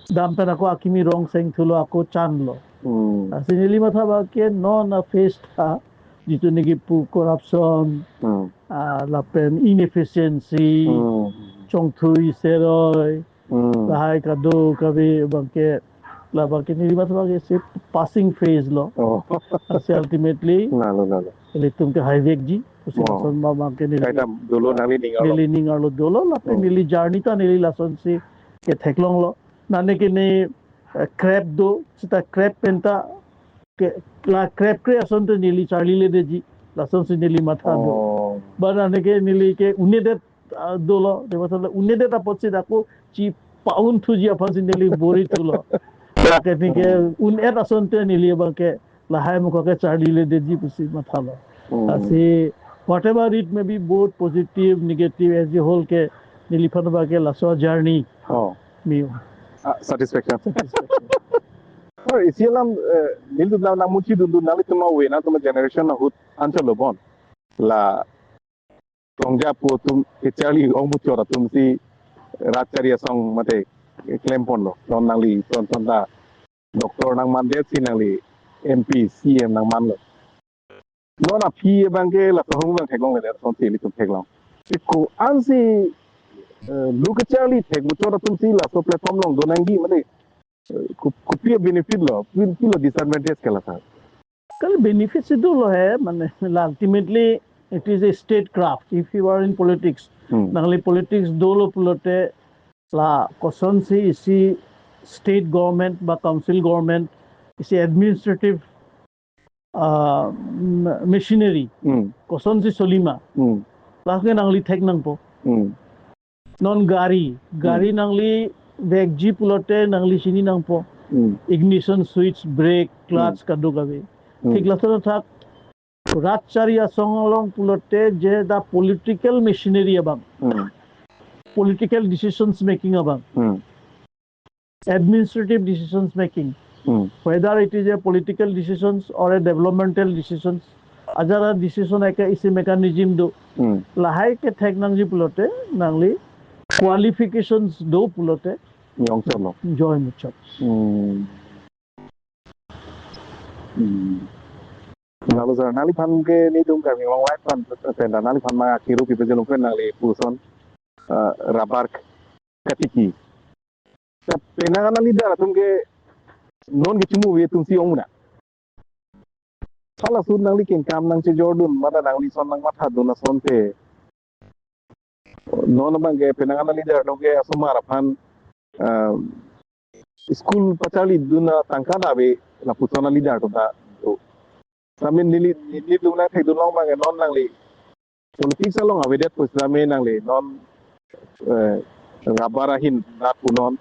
dam pen ako akimi rong sengthulo, ako chanlo. Hmm. Lasi neli matha abang ke non a phase ta jitu niki pu corruption, Hmm. ah, lapen inefficiency, Hmm. chongthui seroi, Hmm. lahai kadokave abang ke, labang ke neli matha abang ke si passing phase lo. Oh. Lasi ultimately, Lalo, lalo. ilitum ke haivekji, pusi Oh. lason abang ke neli, Kaita dolo nangli ning arlo. neli ning arlo dolo, lapen Oh. neli journey ta neli lasonsi ketheklonglo. Nane ke ne, eh, crab do, seta crab pen ta ke, la crab kre ason ta neli charliledetji, lasonsi neli matha do. Oh. Ba nane ke neli ke un-edet, ah, dolo, de masalah un-edet apotsi ako chipa-un thuji aphansi neli bor-ithulo. Lake neke Hmm. un-et ason ta neli abang ke lahai muka ke charliledetji pusi mathalo. Hmm. Lasi whatever it may be, both positive, negative, as a whole ke neliphan abang ke laso journey. Oh. Miu. Ah, satisfaction. Satisfaction. Or isi alam, eh, nelitum nang, nangmuchidundun nanglitum ave, nangtum generation ahut anchot lo bon. La Tongja pu atum kecharli ong muchot atumsi rat chari asong mate klemponlo. Non nangli ton ton ta doctor nangmandet si nangli M P, C M nangmanlo. Non aphi abang ke laso ahormu abang theklongledet, asonsi ilitum theklong. Si ko-ansi, eh, lo kecharli thek muchot atumsi laso platform along do nangji mane, eh, ko-, kopi a-benefit lo, pi-, pilo disadvantage ke la sir? Kali benefit si dolo he, mane, la ultimately it is a state craft. If you are in politics, Hmm. Nangli politics dolo pulote la kosonsi isi state government ba council government isi administrative uh, machinery Hmm. kosonsi solima. Hmm. Lake nangli thek nangpo. Hmm. Non gari, gari Hmm. nangli vekji pulote nangli chini nangpo. Hmm. Ignition switch, brake, clutch, Hmm. kadokave. Hmm. Thik lason athak rat chari asong along pulote je the political machinery abang. Hmm. Political decisions making abang. Hmm. Administrative decisions making. Hmm. Whether it is a political decisions or a developmental decisions, ajara decision eke isi mechanism do. Hmm. Lahai ke thek nangji pulote, nangli qualifications do pulote. Yong solo. Joy muchot. Hmm. Hmm. Lalu sir, nangliphan ke nelitum Karbi Anglong Live aphan, penta nangliphan ma kiru kipe jelung pen nangli puson, eh, rubber katiki. Penang an leader atum ke non ke chumu ve atumsi ong muna. Halaso nangli kengkam nangchejordun, mate nangli son nangmathadun asonte. Non abang ke penang an leader along ke asomar aphan, ah, school pacharlidun atangka ta ave lapuson leader atum ta do. Samin neli, neli lung nangthekdun long abang ke non nangli politics along avedet pusita me nangli non, eh, rubber ahin nat punon,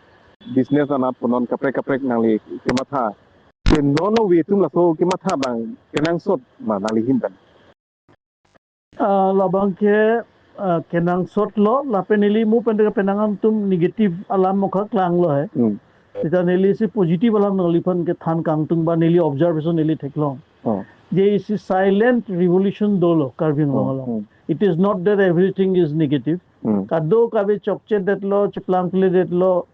business anat punon, kaprek kaprek nangli kematha. Ke non ove atum laso kematha abang kenangsot ma nangli ahin pen? Ah, labang ke, ah, kenangsot lo, lapen neli mu pen ke penang an atum negative alam mokha klanglo he. Hmm. Sita nelisi positive alam nangliphan kethan kangtung ba neli observation neli theklong. Oh. Je isi silent revolution dolo Karbi Anglong Oh, along. oh. It is not that everything is negative. Hmm. Kadokave chokchedetlo, cheplangpledetlo,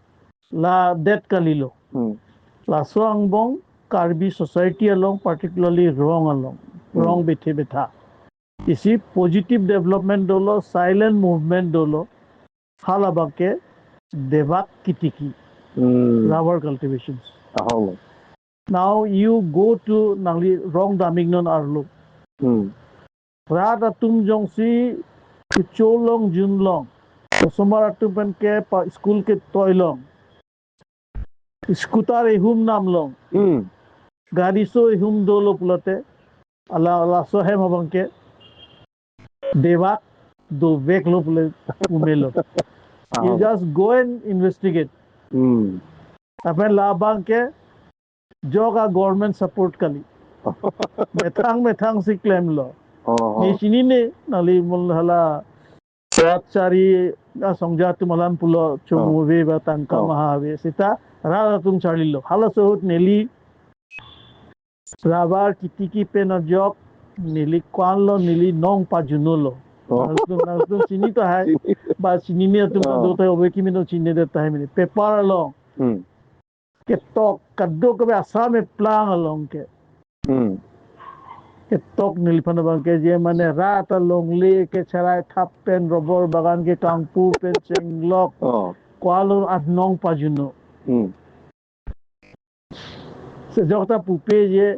ladet kalilo. Hmm. Laso angbong Karbi society along, particularly Rong along, Hmm. Rong bethe betha. Isi positive development dolo, silent movement dolo. Halabang ke debak kitiki, Hmm. rubber cultivations. Ahong. Now you go to nangli Rong damiknon arlo. Hmm. Rat atum jongsi kecholong junlong, osomar atum pen ke pa school ketoilong, scooter ehum namlong, Hmm. gari so ehum dolo pulote, ala, laso ahem abang ke debak doveklo pule pu melo. You Ah. just go and investigate. Hmm. Lapen labang ke joga government support kali. Methang methangsi klemlo. Oh, oh. Ne chinine nangli mul hala rat chari asongja atum alam pulo chumu Oh. ave ba tangka Oh. maha ave. Sita rat atum charlilo. Halaso ahut neli rubber kitiki pen ajok neli ko-anlo, neli nong pajunolo. Oh. Nangtum, nangtum chini tahai. Chini. Ba chinine atum Oh. kado tahai, ove kimi nong chinidet tahai mene. Paper along. Hmm. Ketok, kadokave Assam eplang along ke. Hmm. Ketok neliphan abang ke je mane rat alongle kecherai thap pen rubber bagan ke kangpu pen chenglok. Oh. Ko-anlo, ah, nong pajuno. Hmm. Sejok ta pupe je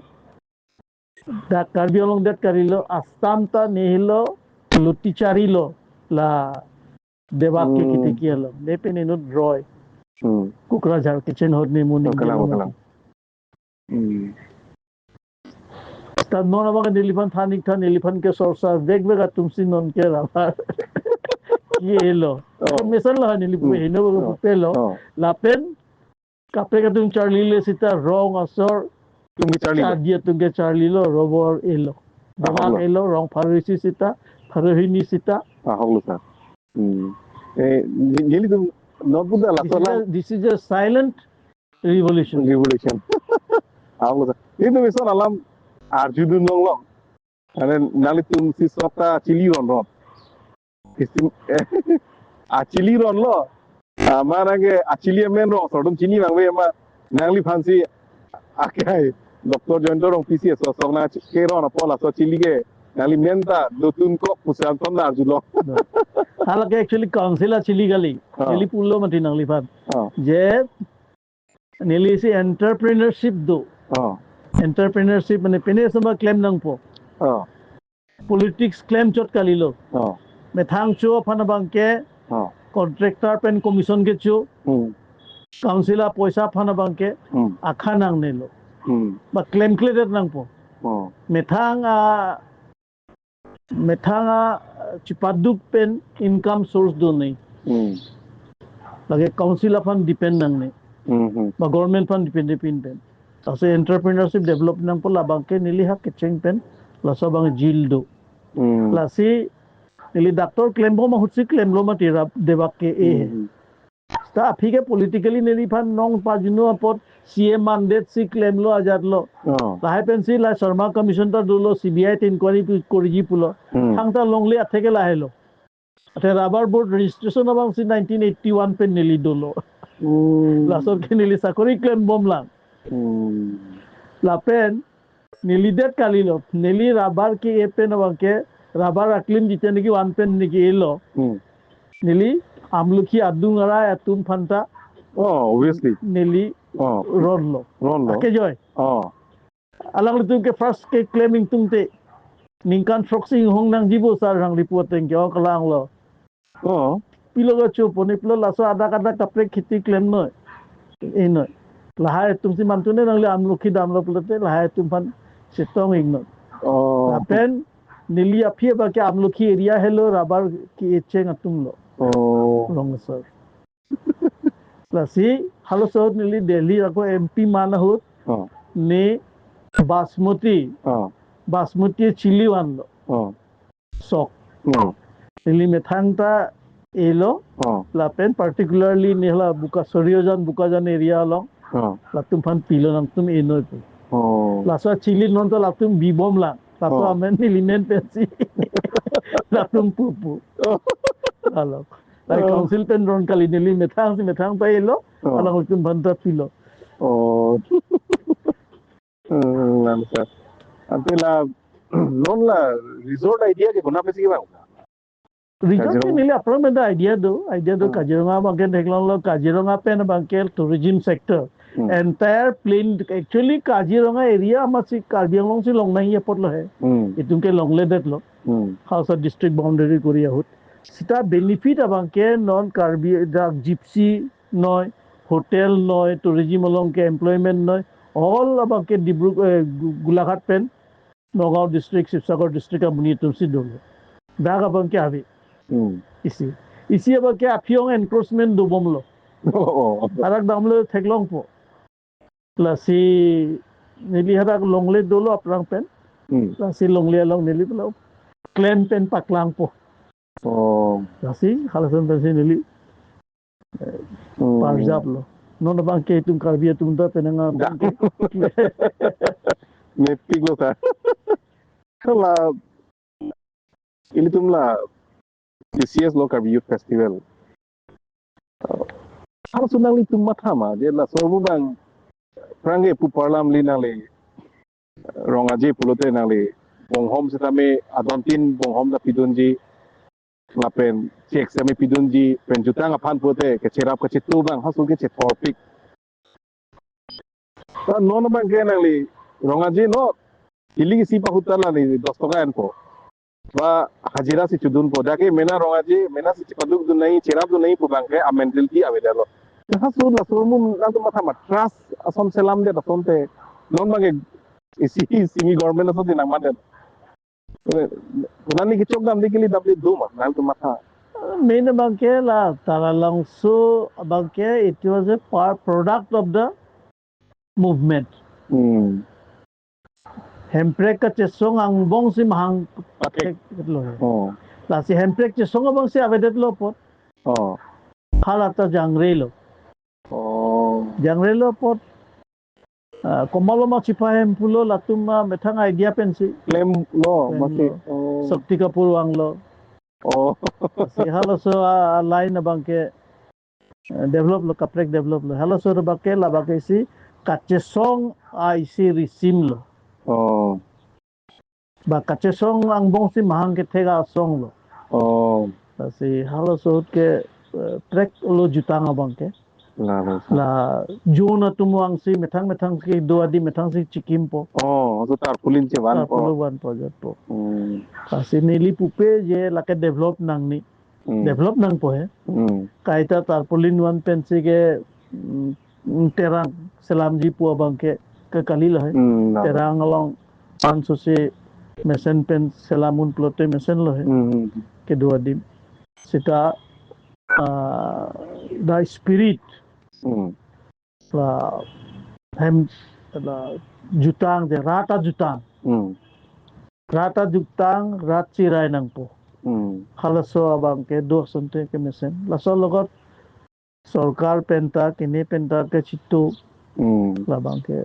dak Karbi Anglong det kalilo, Assam ta nehilo, luti charilo, la debak ke Hmm. kitiki along. Ne pen inut roi. Hmm. Kokrajhar kitchen hot ne muni Oh, kalang, dilo kalang. mati. Hmm. Ta non abang neliphan thanik than, neliphan ke sorsa vekvek atumsi non ke rubber kielo. Oh. Mesan lo neli pu Oh. heno Oh. pupelo. Oh. Lapen kaprek atum charlile sita Rong asor Atum ke charlilo. Chadi atum ke charlilo, rubber elo. Ah, Debak hoklo. elo, Rong pharo isi sita, pharo hini sita. Ah, hoklo, sir. Hmm. Eh, ne-, nelitum non puda This laso is alam. a, this is a silent revolution. Revolution. Ah, hoklo, sir. Nelitum laso alam arjudun longlong. Ane nanglitumsi sok ta chili ronron. Isim, achili ronlo. Ah, ma nangke achili amen rong asor atum chini abang ave ma nangliphansi akai Doctor Jayanta Rongpi si sok sok nang keron apot laso chili ke nangli men ta dotun kok pusi anton arjulong. Hala ke actually council achili kali. Ah. Chili pulo mati nangliphan. Ah. Je nelisi entrepreneurship do. Oh. Entrepreneurship mane pine sema klem nangpo. Oh. Politics klem chot kalilo. Oh. Methang cho aphan abangke, Oh. Contractor pen commission kecho, Hmm. Council apoisa aphan abangke, Hmm. akha nangnelo. Hmm. Ba klemkledet nangpo. Oh. Methang a, methang a, chipaduk pen income source do nangji. Hmm. Lake Council aphan depend nangne. Hmm. Hmm. Ba government aphan depend depend pen. Lasi entrepreneurship develop nangpo labangke neli ha kecheng pen. Laso abang jil do. Hmm. Lasi neli doctor klembom ahutsi klemlo mati rap debak ke e. Hmm. Ta aphi ke politically neliphan nong pajunu apot C M mandate si klemlo ajatlo. Oh. Lahai pensi la Sharma Commission ta dolo, C B I ta inquiry pi-, koriji pulo. Hmm. Thangta longle atheke lahelo. Athe rubber board registration abangsi nineteen eighty-one pen neli dolo. Hmm. Lasot ke neli sakori klembom lang. Hmm. Lapen neli det kalilo. Neli rubber ke-e pen abangke rubber aklim jiten ki one pen neli ke-elo. Hmm. Neli amlokhi adung arai atum aphanta Oh, obviously. neli Oh. ronlo. Ronlo. Ake joy. Oh. Alanglitum ke first ke klem ingtungte. Ningkan throksi inghong nangjipo sir, hang report tengke o kalanglo. Oh. Pilo ga chupo ne pilo laso adak adak kaprek kheti klemnoi. Inoi. Lahai atumsi mantune nangli amlokhi damlo pulote lahai atum aphan chetong ingnoi. Oh. Lapen neli aphi abangke amlokhi area helo rubber ke-e cheng atumlo. Oh. Long sir. Lasi halaso ahut neli Delhi ako M P man ahut Oh. ne Basmati, Oh. Basmati chili vanlo. Oh. Sok. Oh. Neli methang ta elo, Oh. lapen particularly ne hala Boka-, Soriajan, Bokajan area along, Oh. latum aphan pilo nangtum enoi pu. Oh. Laso chili non ta latum bibom lang. Laso Oh. amen neli men pensi. Latum pupu. Oh. Alok. Lai Oh. Council pen ron kali neli methang si methang ta elo, Oh. alangtum aphanta pilo. Oh. Hmm, lang sir. Ante la, non la resort idea ke konat pensi vang? Resort ke Kaziranga. Neli aphrang pen ta idea do, idea do Hmm. Kaziranga abangke theklonglo, Kaziranga pen abangke tourism sector. Hmm. Entire plain, actually Kaziranga area amatsi Karbi Anglong si long nangji apotlo he. Hmm. Itum ke longledetlo. Hmm. Halaso district boundary kori ahut. Seta benefit abangke non Karbi dak gypsy noi, hotel noi, tourism along ke employment noi, all abangke Dibru-, eh, Gu-, Golaghat pen, Nagaon district, Sibsagar district amonit atumsi dolo. Dak abangke ave. Hmm. Isi. Isi abangke aphi-ong encroachment dobomlo. Oh. Arak damlo theklongpo. Lasi neli hadak longle dolo aphrang pen. Hmm. Lasi longle along neli pulo klem pen paklangpo. Oh. Lasi halason pensi neli Hmm. parjaplo. Non abangke itum Karbi atum ta penang Da. abangke. Mepiklo ta. Hala, ilitum la T C S lo Karbi Youth Festival. Halaso nanglitum matha ma, je laso abang aphrang ke pu parlam li nangli Rong Aje pulote nangli bonghom setame adontin bonghom ta pidunji. Lapen chek setame pidunji, pen jutang aphan pulote kecherap kechetu abang halaso ke chethorpik. Ta non abangke nangli Rong Aje no, hiling isi pahut ta nangli dos toka enpo. Ba hajira si chodunpo. Dak ke mena Rong Aje, mena si chepaduk dun nangji, cherap dun nangji pu abangke a mentality avedetlo. Halaso laso amen nangtum matha ma, trust ason selamdet asonte. Non abangke isi isi ni government asonte nangmandet. Nangli kechok damde kali damde do ma, nangtum matha. Main abangke la Taralangso abangke, it was a par-, product of the movement. Hmm. Hemprek kachesong angbong si mahang pathek lo. Oh. Lasi Hemprek chesong abang si avedetlo apot. Oh. Hala ta jangrelo. Oh. Jangrelo apot. Ah, komatlo ma chepahem pulo latum ma methang idea pensi. Klem lo, Klem masi. lo. Oh. Shakti Kapoor vanglo. Oh. Si halaso a, a line abangke, eh, develop lo, kaprek develop lo. Halaso abangke labangke si kachesong a isi risim lo. Oh. Ba kachesong angbong si mahang kethek asong lo. Oh. Lasi halaso ahut ke, eh, prek lo jutang abangke. Lalo, sir. La zone atum vangsi methang methang si do adim methang si chikimpo. Oh, so tarpaulin chevanpo. Tarpaulin vanpo jatpo. Hmm. Lasi neli pupe je lake develop nangne. Hmm. Develop nangpo he. Hmm. Kaita tarpaulin van pensi ke, mm, mm, terang selamji pu abang ke, ke kalilo he. Hmm, lalo. Terang along pansusi mesen pen selam un pulote mesenlo he. Hmm, hmm, hmm. Kedo adim. Seta, ah, the spirit. Hmm. La hem, la jutang je, rat ajutang. Hmm. Rat ajutang, rat chirai nangpo. Hmm. Halaso abang ke do asonte kemesen. Laso alogot sorkar penta, kene penta ke chitu. Hmm. Labang ke.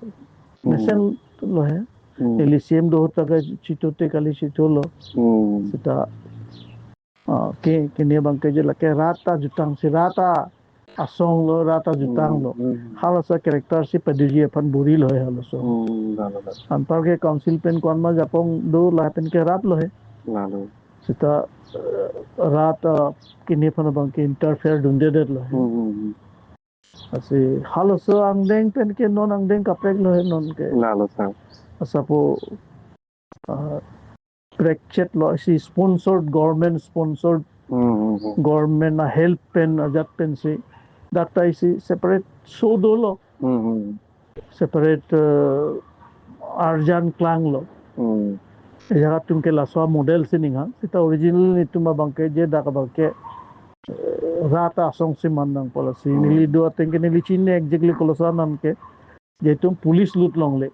Hmm. Mesenlo he. Hmm. Neli C M do ahut ta ke chitute kali chitulo. Hmm. Seta, ah, ke, kene abang ke je lake rat ajutang si rat asonglo, rat ajutanglo. Hmm, hmm. Halaso character si paduji aphan burilo he halaso. Hmm, lalo, lalo. Anparke council pen ko-an ma japon do lapen ke raplo he. Lalo. Seta, eh, rat, eh, kene aphan abang ke interfere dundedetlo he. Hmm, hmm, hmm. Lasi halaso angdeng pen ke non angdeng kapreklo he non ke. Lalo, sir. Asapo, ah, prekchetlo si sponsored, government sponsored, Hmm, hmm, hmm. Government ahelp pen ajat pensi dak ta isi separate so dolo. Hmm, hmm. Separate, eh, arjan klanglo. Hmm. Ejaga atum ke laso model si ninghang. Seta original netum abang ke je dak abang ke, eh, rat asong si man nangpo lasi. Hmm. Neli do ateng ke neli chini exactly koloso anam ke. Je atum police lut longle.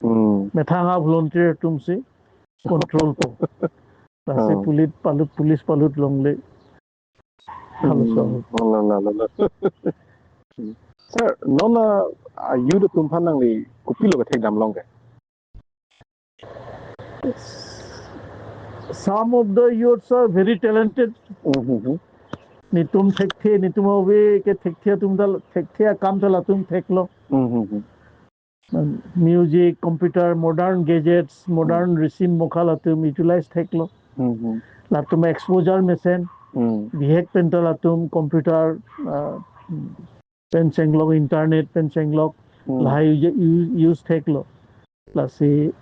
Hmm. Methang a-volunteer atum si control po. Lasi Hmm. police palut, police palut longle. Halaso. Hmm. Oh, lalo, lalo. Sir, non a, a-youth atum aphan nangli kopilo kethekdam long ke? Some of the youths are very talented. Hmm, hmm, hmm. Netum thekthe, netum ove ke thekthe atum ta, thekthe akam ta latum theklo. Hmm, hmm, hmm. Music, computer, modern gadgets, modern Hmm. risim mokha latum utilize theklo. Hmm, hmm. Latum exposure mesen, Hmm. bihek penta latum computer, ah, pen chenglok, internet pen chenglok, Hmm. lahai use, use, use theklo. Lasi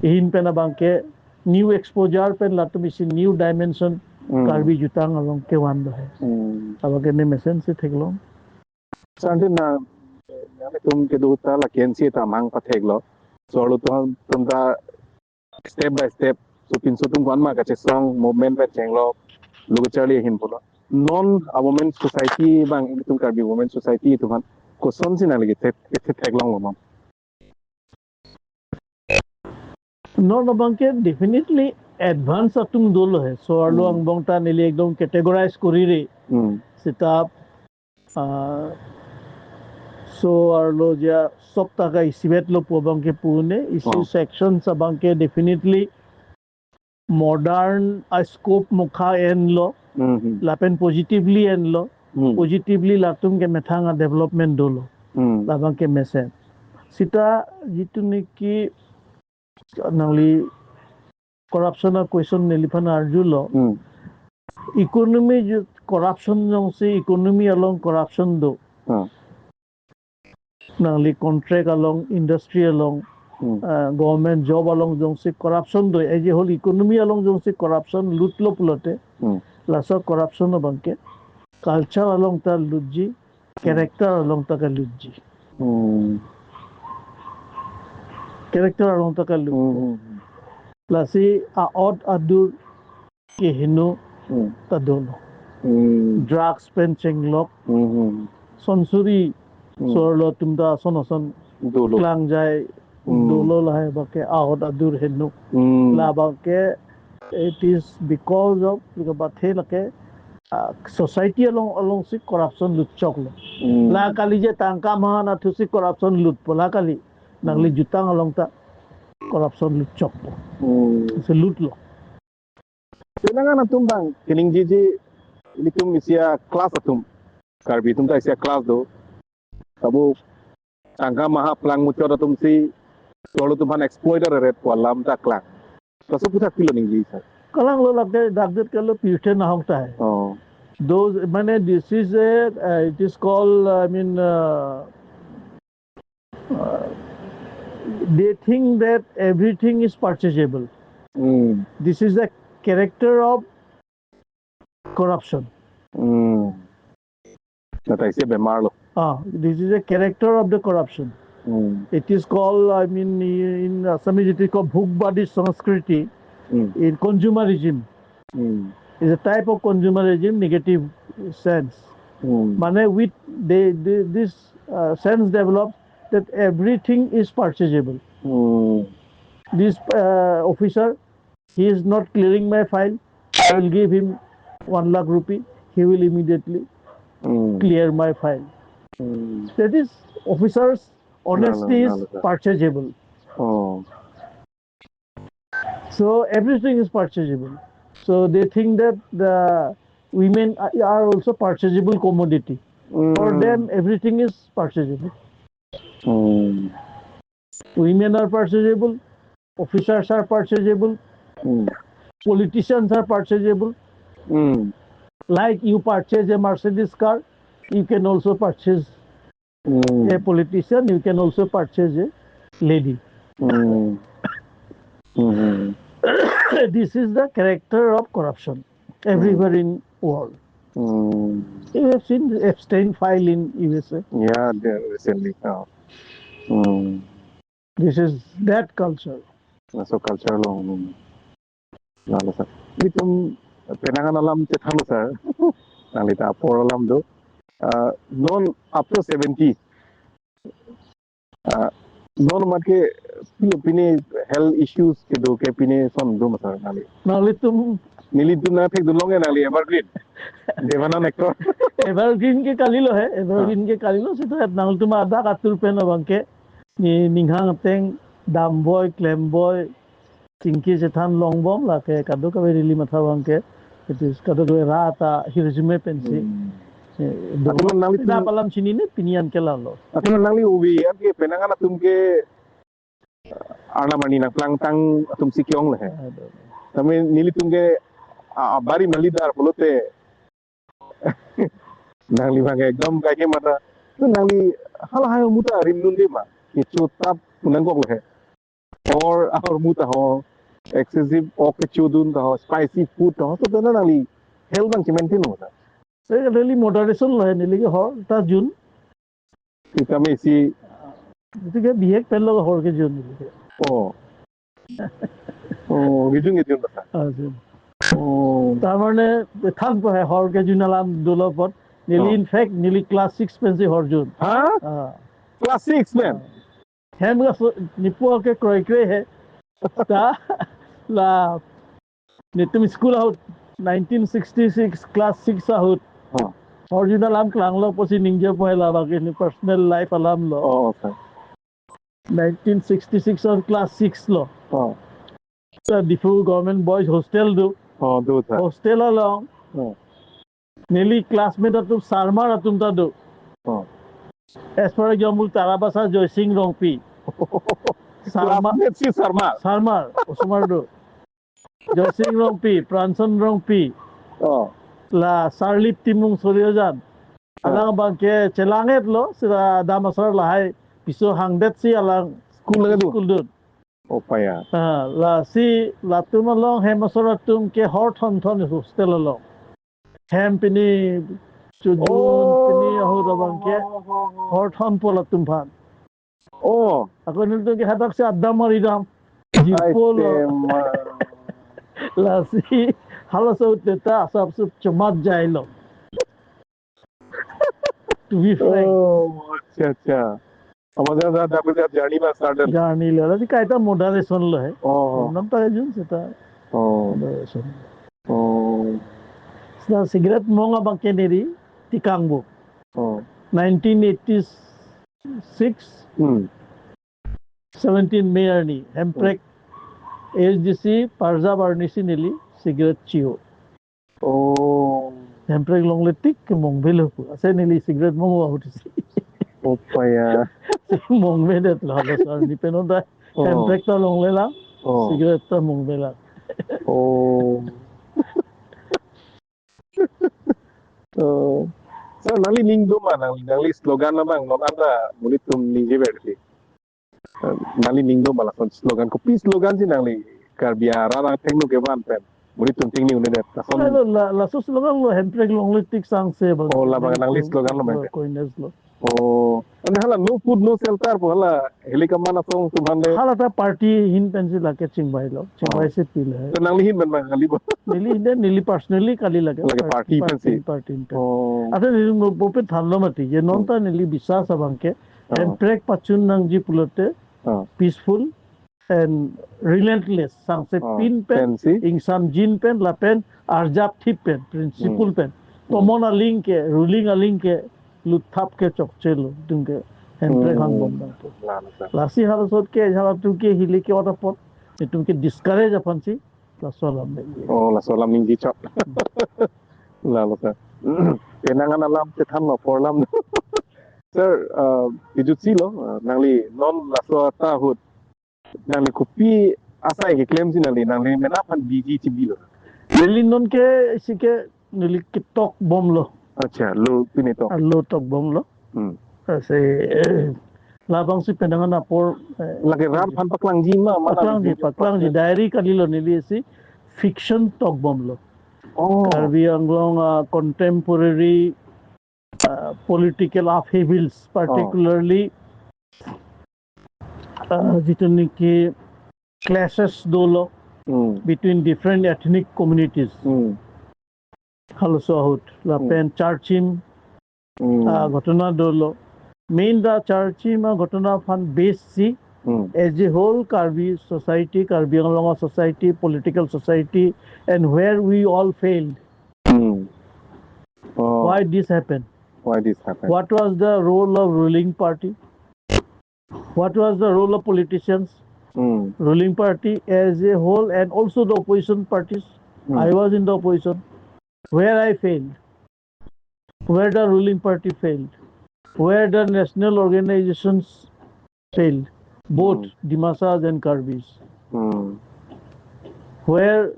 ahin pen abang ke new exposure pen latum isi new dimension Hmm. Karbi jutang along kevan do he. Hmm. Abang ke ne mesen si theklong. Sir, ante nang, nangtum kedo ta lakensi ta mang patheklo. So latum, tum ta step by step. So pinso atum ko-an ma kachesong movement pen chenglok, lo kacharli ahin pulo. Non a-women society abang, itum Karbi women society atum aphan kosonsi nangli kethe, kethe theklonglo non? Non abang ke definitely advance atum dolo he. So arlo Hmm. angbong ta neli ekdom categorize korire. Hmm. Seta, ah, so arlo ja sop ta ka isivet lo pu abang ke pu ne, isi Oh. sections abang ke definitely modern a-scope mokha enlo, Hmm, hmm. lapen positively enlo, Hmm. positively latum ke methang a-development dolo. Hmm. Labang ke mesen. Seta jitu niki nangli corruption a-question neliphan arjulo. Hmm. Economy ju-, corruption jongsi economy along corruption do. Hmm. Nangli contract along, industry along, Hmm. ah, government job along jongsi corruption do, as a whole economy along jongsi corruption lutlo pulote, Hmm. laso corruption abang ke culture along ta lutji, character along ta ke lutji. Hmm. Character along ta ke lut. Hmm. Lasi a-ot adur keheno Hmm. ta dolo. Hmm. Drugs pen chenglok. Hmm. Sonsuri Hmm. so arlo atum ta son son Dolo. klangjai Hmm. dolo lahai abang ke a-ot adur heno. Hmm. Labang ke it is because of, because bathe lake, ah, society along, alongsi corruption lutchoklo. Hmm. La kali je tangka mahan athusi corruption lutpo la kali. Nangli Hmm. jutang along ta corruption lutchokpo. Hmm. Se lutlo. Selang atum abang, keningjeje, ilitum isi a-class atum. Karbi atum ta isi a-class do. Tabu tangka maha plang muchot atumsi, so arlo atum aphan exploiter ret pu alam ta klang. Laso aphuthak kopilo ningje, sir? Kalanglo, lake dak det ke lo pirthe nahok ta he. Oh. Those, মানে, this is a, uh, it is called, I mean, uh, uh, they think that everything is purchasable. Hmm. This is the character of corruption. Hmm. Nata isi bemar lo. Ah, this is a character of the corruption. Hmm. It is called, I mean, in Assamese it is called ভোগবাদী সংস্কৃতি, Hmm. in consumerism. Hmm. Is a type of consumerism, negative sense. Hmm. মানে, with the, the, this uh, sense develops that everything is purchasable. Hmm. This uh, officer, he is not clearing my file. I will give him one lakh rupee. He will immediately Hmm. clear my file. Hmm. That is, officers' honesty No, no, is no, no, sir. Purchasable. Oh. So everything is purchasable. So they think that the women are are also purchasable commodity. For Hmm. Them, everything is purchasable. Hmm. Women are purchasable. Officers are purchasable. Hmm. Politicians are purchasable. Hmm. Like you purchase a Mercedes car, you can also purchase Hmm. a politician, you can also purchase a lady. Hmm. Hmm. This is the character of corruption everywhere in world. Hmm. You have seen the Epstein file in U S A. Yeah, there recently. Oh. Hmm. This is that culture. Laso culture lo. Hmm. Lalo, sir. Itum penang an alam chethanlo, sir. Nangli ta apor alam do. Uh, non after seventy. Uh, non mat ke pine, pine health issues kedo ke pine son do ma, sir, nangli. Nanglitum Nelitum nangthekdun longle nangli evergreen. Devanand actor. Evergreen ke kalilo he, evergreen ke kalilo, seta nanglitum adak atur pen abang ke ni ninghang ateng damboi, klemboi, chingki chethan longbom, lake kadokave rili matha abang ke. It is kadokave rat ahirjume pensi. Hmm. Eh, do- Atum nangli Pina pin- palam chinine pini an ke lalo. Atum nangli ubi an ke penang an atum ke arnam arni nangplangtang atum si ke-ong le he. Aduh. Tame nelitum ke, ah, bari mali dar pulote nangli abang ke ekdom kaike mata. Tu nangli halahai ahormu ta rimdunde ma. Kecho tap nangkok le he. Hor, ahormu ta ho excessive ok kechodun ta ho, spicy food ta ho. So tena nangli health abang che-maintain lo ta. Seta neli moderation lo he, neli ke hor ta jun. Sitame isi. Gotike bihek pen lo hor kejun neli ke. Oh. Oh, kejun kejun ta. Ah, jun. Oh. Tarmane thanpo he, hor kejun alam dolo apot. Neli Oh. In fact neli class six pensi hor jun. Ha? Ah. Class six pen? Hem ga so- nipu ke kroikre he. Ta la netum school ahut nineteen sixty-six class six ahut. Oh. Hor jun alam klanglo pusi ningjepo he, labang ke ni personal life alam lo. Oh, okay. Nineteen sixty-six or class six lo. Oh. Sa Diphu Government Boys Hostel do. Oh, do ta. Hostel along. Oh. Neli classmate atum Sarmar atum ta do. Oh. As for example, Tarabasa Joysing Rongpi. Sarmar, Classmate si Sarmar. Sarmar, osomar do. Joysing Rongpi, Pranson Rongpi, Oh. la Sarlip Timung Soriojan. Ah. Alang abang ke chelang-et lo, seta Damasar lahai piso hangdet si alang School lake do. School dun. Oh, paya. Ah, lasi latum along hem asor atum ke hor thon thon hostel along. Hem pini chojun, Oh. Pini ahut abang ke hor thonpo latum aphan. Oh. Ako nelitum ke hadak si adam aridam. Ai Jirpo lo. Tema. Lasi halaso ahut ta asap sup chomat jailo. To be frank. Oh, acha, acha. Apa ja ja dapat ja journey ba start. Journey lo. Lasi kaita moderation lo he. Oh. Nam ta jun seta. Oh. Moderation. Oh. Seta cigarette mong abang ke neli tikang bo. Oh. Nineteen eighty-six, Hmm. seventeen May arni, Hemprek, A S D C, Parjab arni si neli cigarette chi-o. Oh. Hemprek longle tik ke mongbe lo pu. Ase neli cigarette mong ahut si. Oh, paya. Mongbe det lo, halaso arni pen on ta. Oh. Hemprek ta longlelang, Oh. Cigarette ta mongbelang. Oh. Oh. Sir, nangli ning do ma, nangli, nangli slogan abang non anta monit atum ningjever si. Eh, nangli ning do ma lason slogan, kopi slogan si nangli Karbi arat angthengno kevan pen monit atum tingni un-edet. Lason Alo, la, laso slogan lo, Hemprek longle tik sangse bang. Oh, labang nangli slogan lo, Hemprek. Koines lo. Oh, ante hala no food, no shelter pu hala Helicopter Manasong atum aphan le. Hala ta party ahin pensi lake chingvai lo, chingvai Oh. si pil hai. To nangli ahin pen ma kali bo? Neli ahin, neli personally kali lake. Lake party, party pen si. Party pen. Oh. Ante neli mo bo pen thanlo mati, je non Oh. ta neli biswas abang ke, Oh. Hemprek pachun nangji pulote, Oh. peaceful and relentless, sangse Oh. pin pen, Pen si. ingsamjin pen, lapen arjap thip pen, principle Hmm. pen. Hmm. Tomon aling ke, ruling aling ke, luthap ke chokche lo, itum ke Hemprek Hmm. hangbom nangpo. Lalo, sir. Lasi hala sot ke, hala atum ke hili ke otapot, itum ke discourage aphan si, laso alam le. Oh, laso alam ningje chot. Lalo, sir. Penang an alam chethan lo, porlam. Sir, uh, ejut si lo, uh, nangli non laso ta ahut nangli kopi asai keklem si nangli, nangli mena aphan biji chibi lo? Neli non ke isi ke neli ketok bomlo. Acha, lo pine tok. Ah, lo tok bomlo. Hmm. Ase, eh, labang si penang an apor, eh, Lake rat aphan paklangji ma, mana paklangji, video paklangji. Diary kalilo neli isi fiction tok bomlo. Oh. Karbi Anglong, ah, contemporary, ah, political upheavals, Oh. particularly, ah, jitu niki clashes dolo Hmm. between different ethnic communities. Hmm. Halaso ahut, lapen Hmm. Charchim, Hmm. ah, ghotona dolo. Main ta Charchim aghotona aphan base si, Hmm. as a whole Karbi society, Karbi Anglong society, political society, and where we all failed. Hmm. Oh. Why this happened? Why this happened? What was the role of ruling party? What was the role of politicians? Hmm. Ruling party as a whole and also the opposition parties. Hmm. I was in the opposition. Where I failed? Where the ruling party failed? Where the national organizations failed? Both Hmm. Dimasas and Karbis. Hmm. Where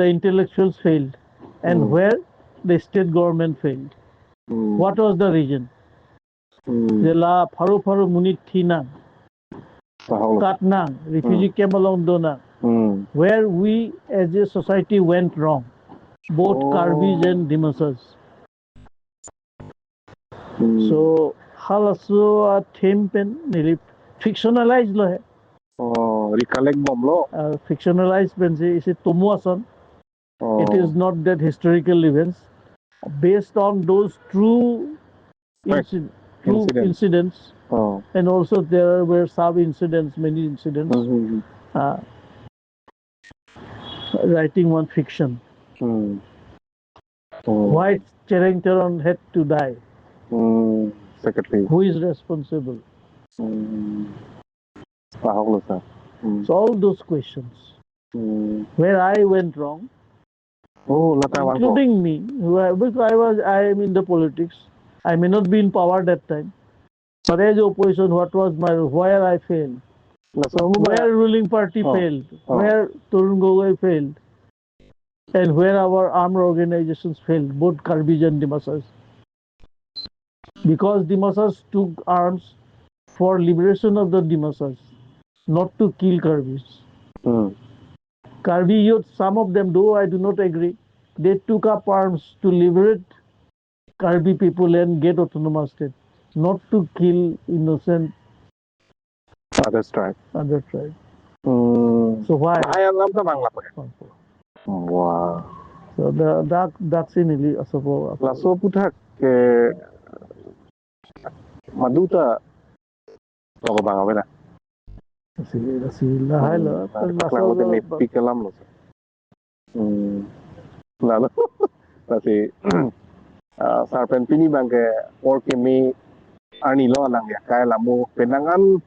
the intellectuals failed and Hmm. where the state government failed. Hmm. What was the reason? Hmm. Je la pharo pharo monit thinang, Tahong. Katnang, refugee Hmm. camp along donang. Hmm. Where we as a society went wrong, both Oh. Karbis and Dimasas. Hmm. So, halaso a-theme pen neli fictionalize lo he. Oh, recollect bomlo. Uh, fictionalize pensi isi tomo ason. Oh. It is not that historical events. Based on those true Fact. inci-, true Incidents. incidents, Oh. and also there were sub incidents, many incidents. Mm-hmm. Uh, writing one fiction. Hmm. Oh. Why Chereng Teron had to die? Hmm. Secretary. Who is responsible? Hmm. Pahok lo, sir. Hmm. So all those questions. Hmm. Where I went wrong, Oh, lata abang ko. including me, who I, because I was, I am in the politics. I may not be in power that time. But as opposition, what was my, where I failed? Laso mo ba? Where ruling party Oh. failed? Oh. Where Tarun Gogoi failed? And where our armed organizations failed, both Karbis and Dimasas? Because Dimasas took arms for liberation of the Dimasas, not to kill Karbis. Hmm. Karbi youth, some of them, though I do not agree, they took up arms to liberate Karbi people and get autonomous state, not to kill innocent Other tribe. other tribe. Hmm. So why? Hai alam ta bang lap. Wah. So the, dak, dak si neli asopo, asopo. Laso aputhak ke madu ta toko bang ave na. Si, si lahai lo. Hmm, laso paklang lo te lo, mepik alam lo. Hmm. Lalo, lasi, ah, sir pen pini abang ke or keme arni lo nang ya, kai lamo penang an,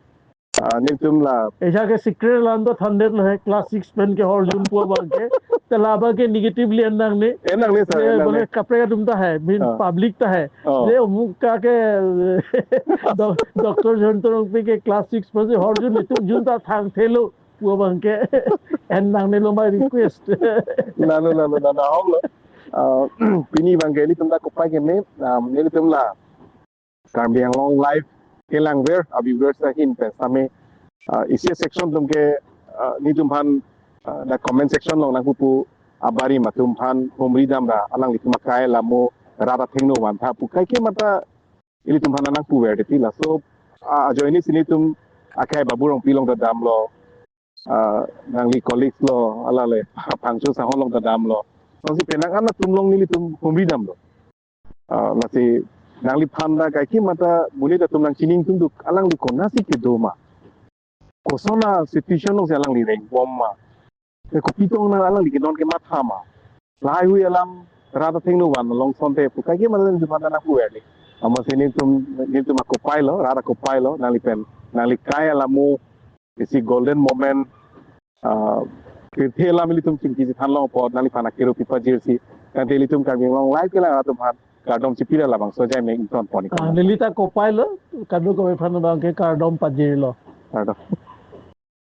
ah, nelitum la. Esa ke secret alam ta thandetlo he, class six pen ke horjun pu abang ke. Te la abang ke negatively en nangne. En nangne, sir, Ye, en nangne. Bole kaprek atum ta hai, mean Ah. public ta hai. Oh. Ye, omuk ka ke, doc-, Doctor Jayanta Rongpi ke class six pen si horjun, itum jun ta thangthelo pu abang ke en nangnelo, my request. Nano, nano, nano, ahok lo. Uh, pini abangke nelitum ta kopai keme, um, nelitum la Karbi Anglong Live kelangver a-viewers ahin pen same, uh, isi section atum ke, uh, nelitum aphan, uh, the comment section along nangpupu abarim atum aphan humri dam ra alanglitum akai alamo rat athengno vantha pu kaike mata ilitum aphan nangpuver titi. Laso, uh, ajoine si nelitum akai Babu Rongpi along ta damlo, uh, nangli colleagues lo, alale Phangcho Sangho along ta damlo. Lasi penang an atum along nelitum humri damlo. Uh, lasi nangliphan ta kaike mata monit atum nangchini ingtungduk, alangli konatsi kedo ma, koson a-situation along si alangli rengbom ma, te kopi tong nang alangli kenon kematha ma, lahaihui alam rat athengno van along asonte pu kaike mata nelitum aphan ta nangpuver ni. Amatsi nelitum, nelitum akopai lo, rat akopai lo, nangli pen nangli kai alamo isi golden moment, uh, pirthe alam ilitum chingki chethan long apot nangliphan akero pipajirsi, tangte ilitum Karbi Anglong Live kelang atum aphan kardom chipira labangso ajai me ingtonpon ik. Ah, neli ta kopai lo, kadokave aphan abangke kardom pajirlo. Kardom.